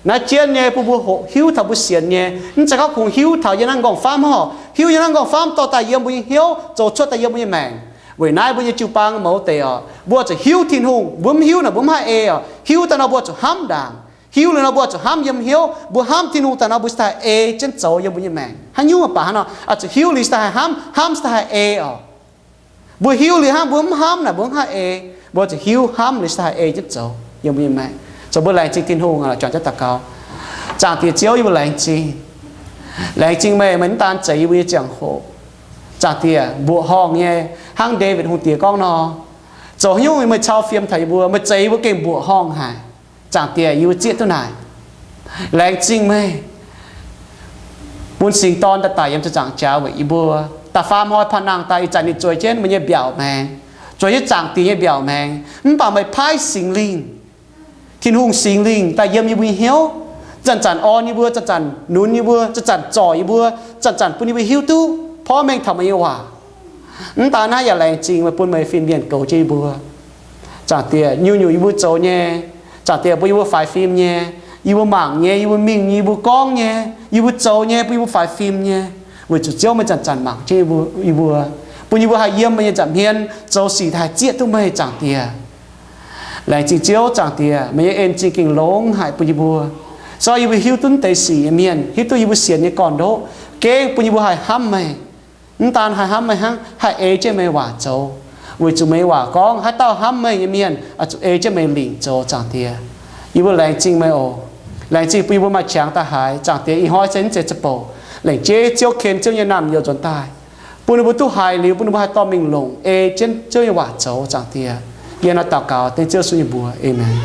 Naaiv jienv nyei bun mbuo hoqc hiuv taux mbuo sienx nyei, mv zeiz gorngv kungx hiuv taux yiem naaiv nqorngv-famv oc. Hiuv yiem naaiv nqorngv-famv dorh daaih yiem mbuo nyei hnyouv, zoux cuotv daaih yiem mbuo nyei maengc. Weic naaiv mbuo nyei jiu-baang mouz deix oc, mbuo zuqc hiuv Tin-Hungh, mbuo mv hiuv naaic mbuo mv haih ei oc. Hiuv daaih nor mbuo zuqc hnamv ndaangc. Hiuv liuz nor mbuo zuqc hnamv yiem hnyouv, mbuo hnamv Tin-Hungh daaih nor mbuo cingx daaih haih ei jienv zoux yiem mbuo nyei maengc. Haaix nyungc mv baac hnangv nor, oix zuqc hiuv liuz cingx daaih haih hnamv, hnamv cingx daaih haih ei oc. Mbuo hiuv liuz hnangv mbuo mv hnamv naaic mbuo mv haih ei. Mbuo zuqc hiuv hnamv liuz cingx daaih haih ei jienv zoux yiem mbuo nyei maengc. Zoux mbuo laengz zingh Tin-Hungh oc, juangc jienv daux gaux. Zaangc Diex Ziouv, yie mbuo laengz zingh. Laengz zingh meih, meih mv daan zeix yie mbuo nyei ziangh hoc. Zaangc Diex, mbuoqc horngh nyei, hnangv Ndaawitv Hungh Diex gorngv nor, zoux haaix nyungc meih cau fiem taux yie mbuo, meih zeix yie mbuo gengh mbuoqc horngh haic. Zaangc Diex, yie mbuo zieqv duqv naaic. Laengz zingh meih bun Singx Dorn daaih daic yiem ziepc nzaangc jaax weic yie mbuo. Da'faam hnoi panh nangh daaih ih zanc ninh zueiz jienv meih nyei mbiaauc maengx, zueiz jienv Zaangc Diex nyei mbiaauc maengx. Mv baac meih paaiv Singx Lingh, Tin-Hungh Singx Lingh daaih yiem yie mbuo nyei hnyouv, zanc-zanc orn yie mbuo, zanc-zanc nunz yie mbuo, zanc-zanc zorc yie mbuo, zanc-zanc bun yie mbuo hiuv duqv porv mengh taux meih nyei waac. Mv daan naaiv yaac laengz zingh meih bun meih fin-mienh goux jienv yie mbuo. Zaangc Diex, nyungc-nyungc yie mbuo zoux nyei, Zaangc Diex, bun yie mbuo faix fim nyei, yie mbuo mangc nyei, yie mbuo mingh nyei, yie mbuo gorngv nyei, yie mbuo zoux nyei, bun yie mbuo faix fim nyei, weic zuqc Ziouv meih zanc-zanc mangc jienv yie mbuo, bun yie mbuo haih yiem meih nyei nza'hmien zoux sic haih zieqv duqv meih, Zaangc Diex. Laengz zingh Ziouv, Zaangc Diex, meih nyei en zingh gengh longx haic bun yie mbuo. Sorv yie mbuo hiuv duqv deix sic nyei mienh, hiuv duqv yie mbuo sienx nyei gorn-ndoqv, gengh bun yie mbuo haih hnamv meih. Mv daan haih hnamv meih hnangv, haih ei jienv meih waac zoux, weic zuqc meih nyei waac gorngv, haaix dauh hnamv meih nyei mienh oix zuqc ei jienv meih lingc zoux, Zaangc Diex. Yie mbuo laengz zingh meih oc. Laengz zingh bun yie mbuo maaih qangx daaih haiz, Zaangc Diex, ih hnoi se naaiv zeiz ziangh hoc, laengz jeiv Ziouv ken Ziouv nyei naamh nyouz nzuonx daaih, bun ninh mbuo duqv haiz liuz, bun ninh mbuo haih dorh mingh longc ei jienv Ziouv nyei waac zoux, Zaangc Diex. Yie naaiv daux gaux dengv Ziouv Yesu nyei mbuox. Aamen.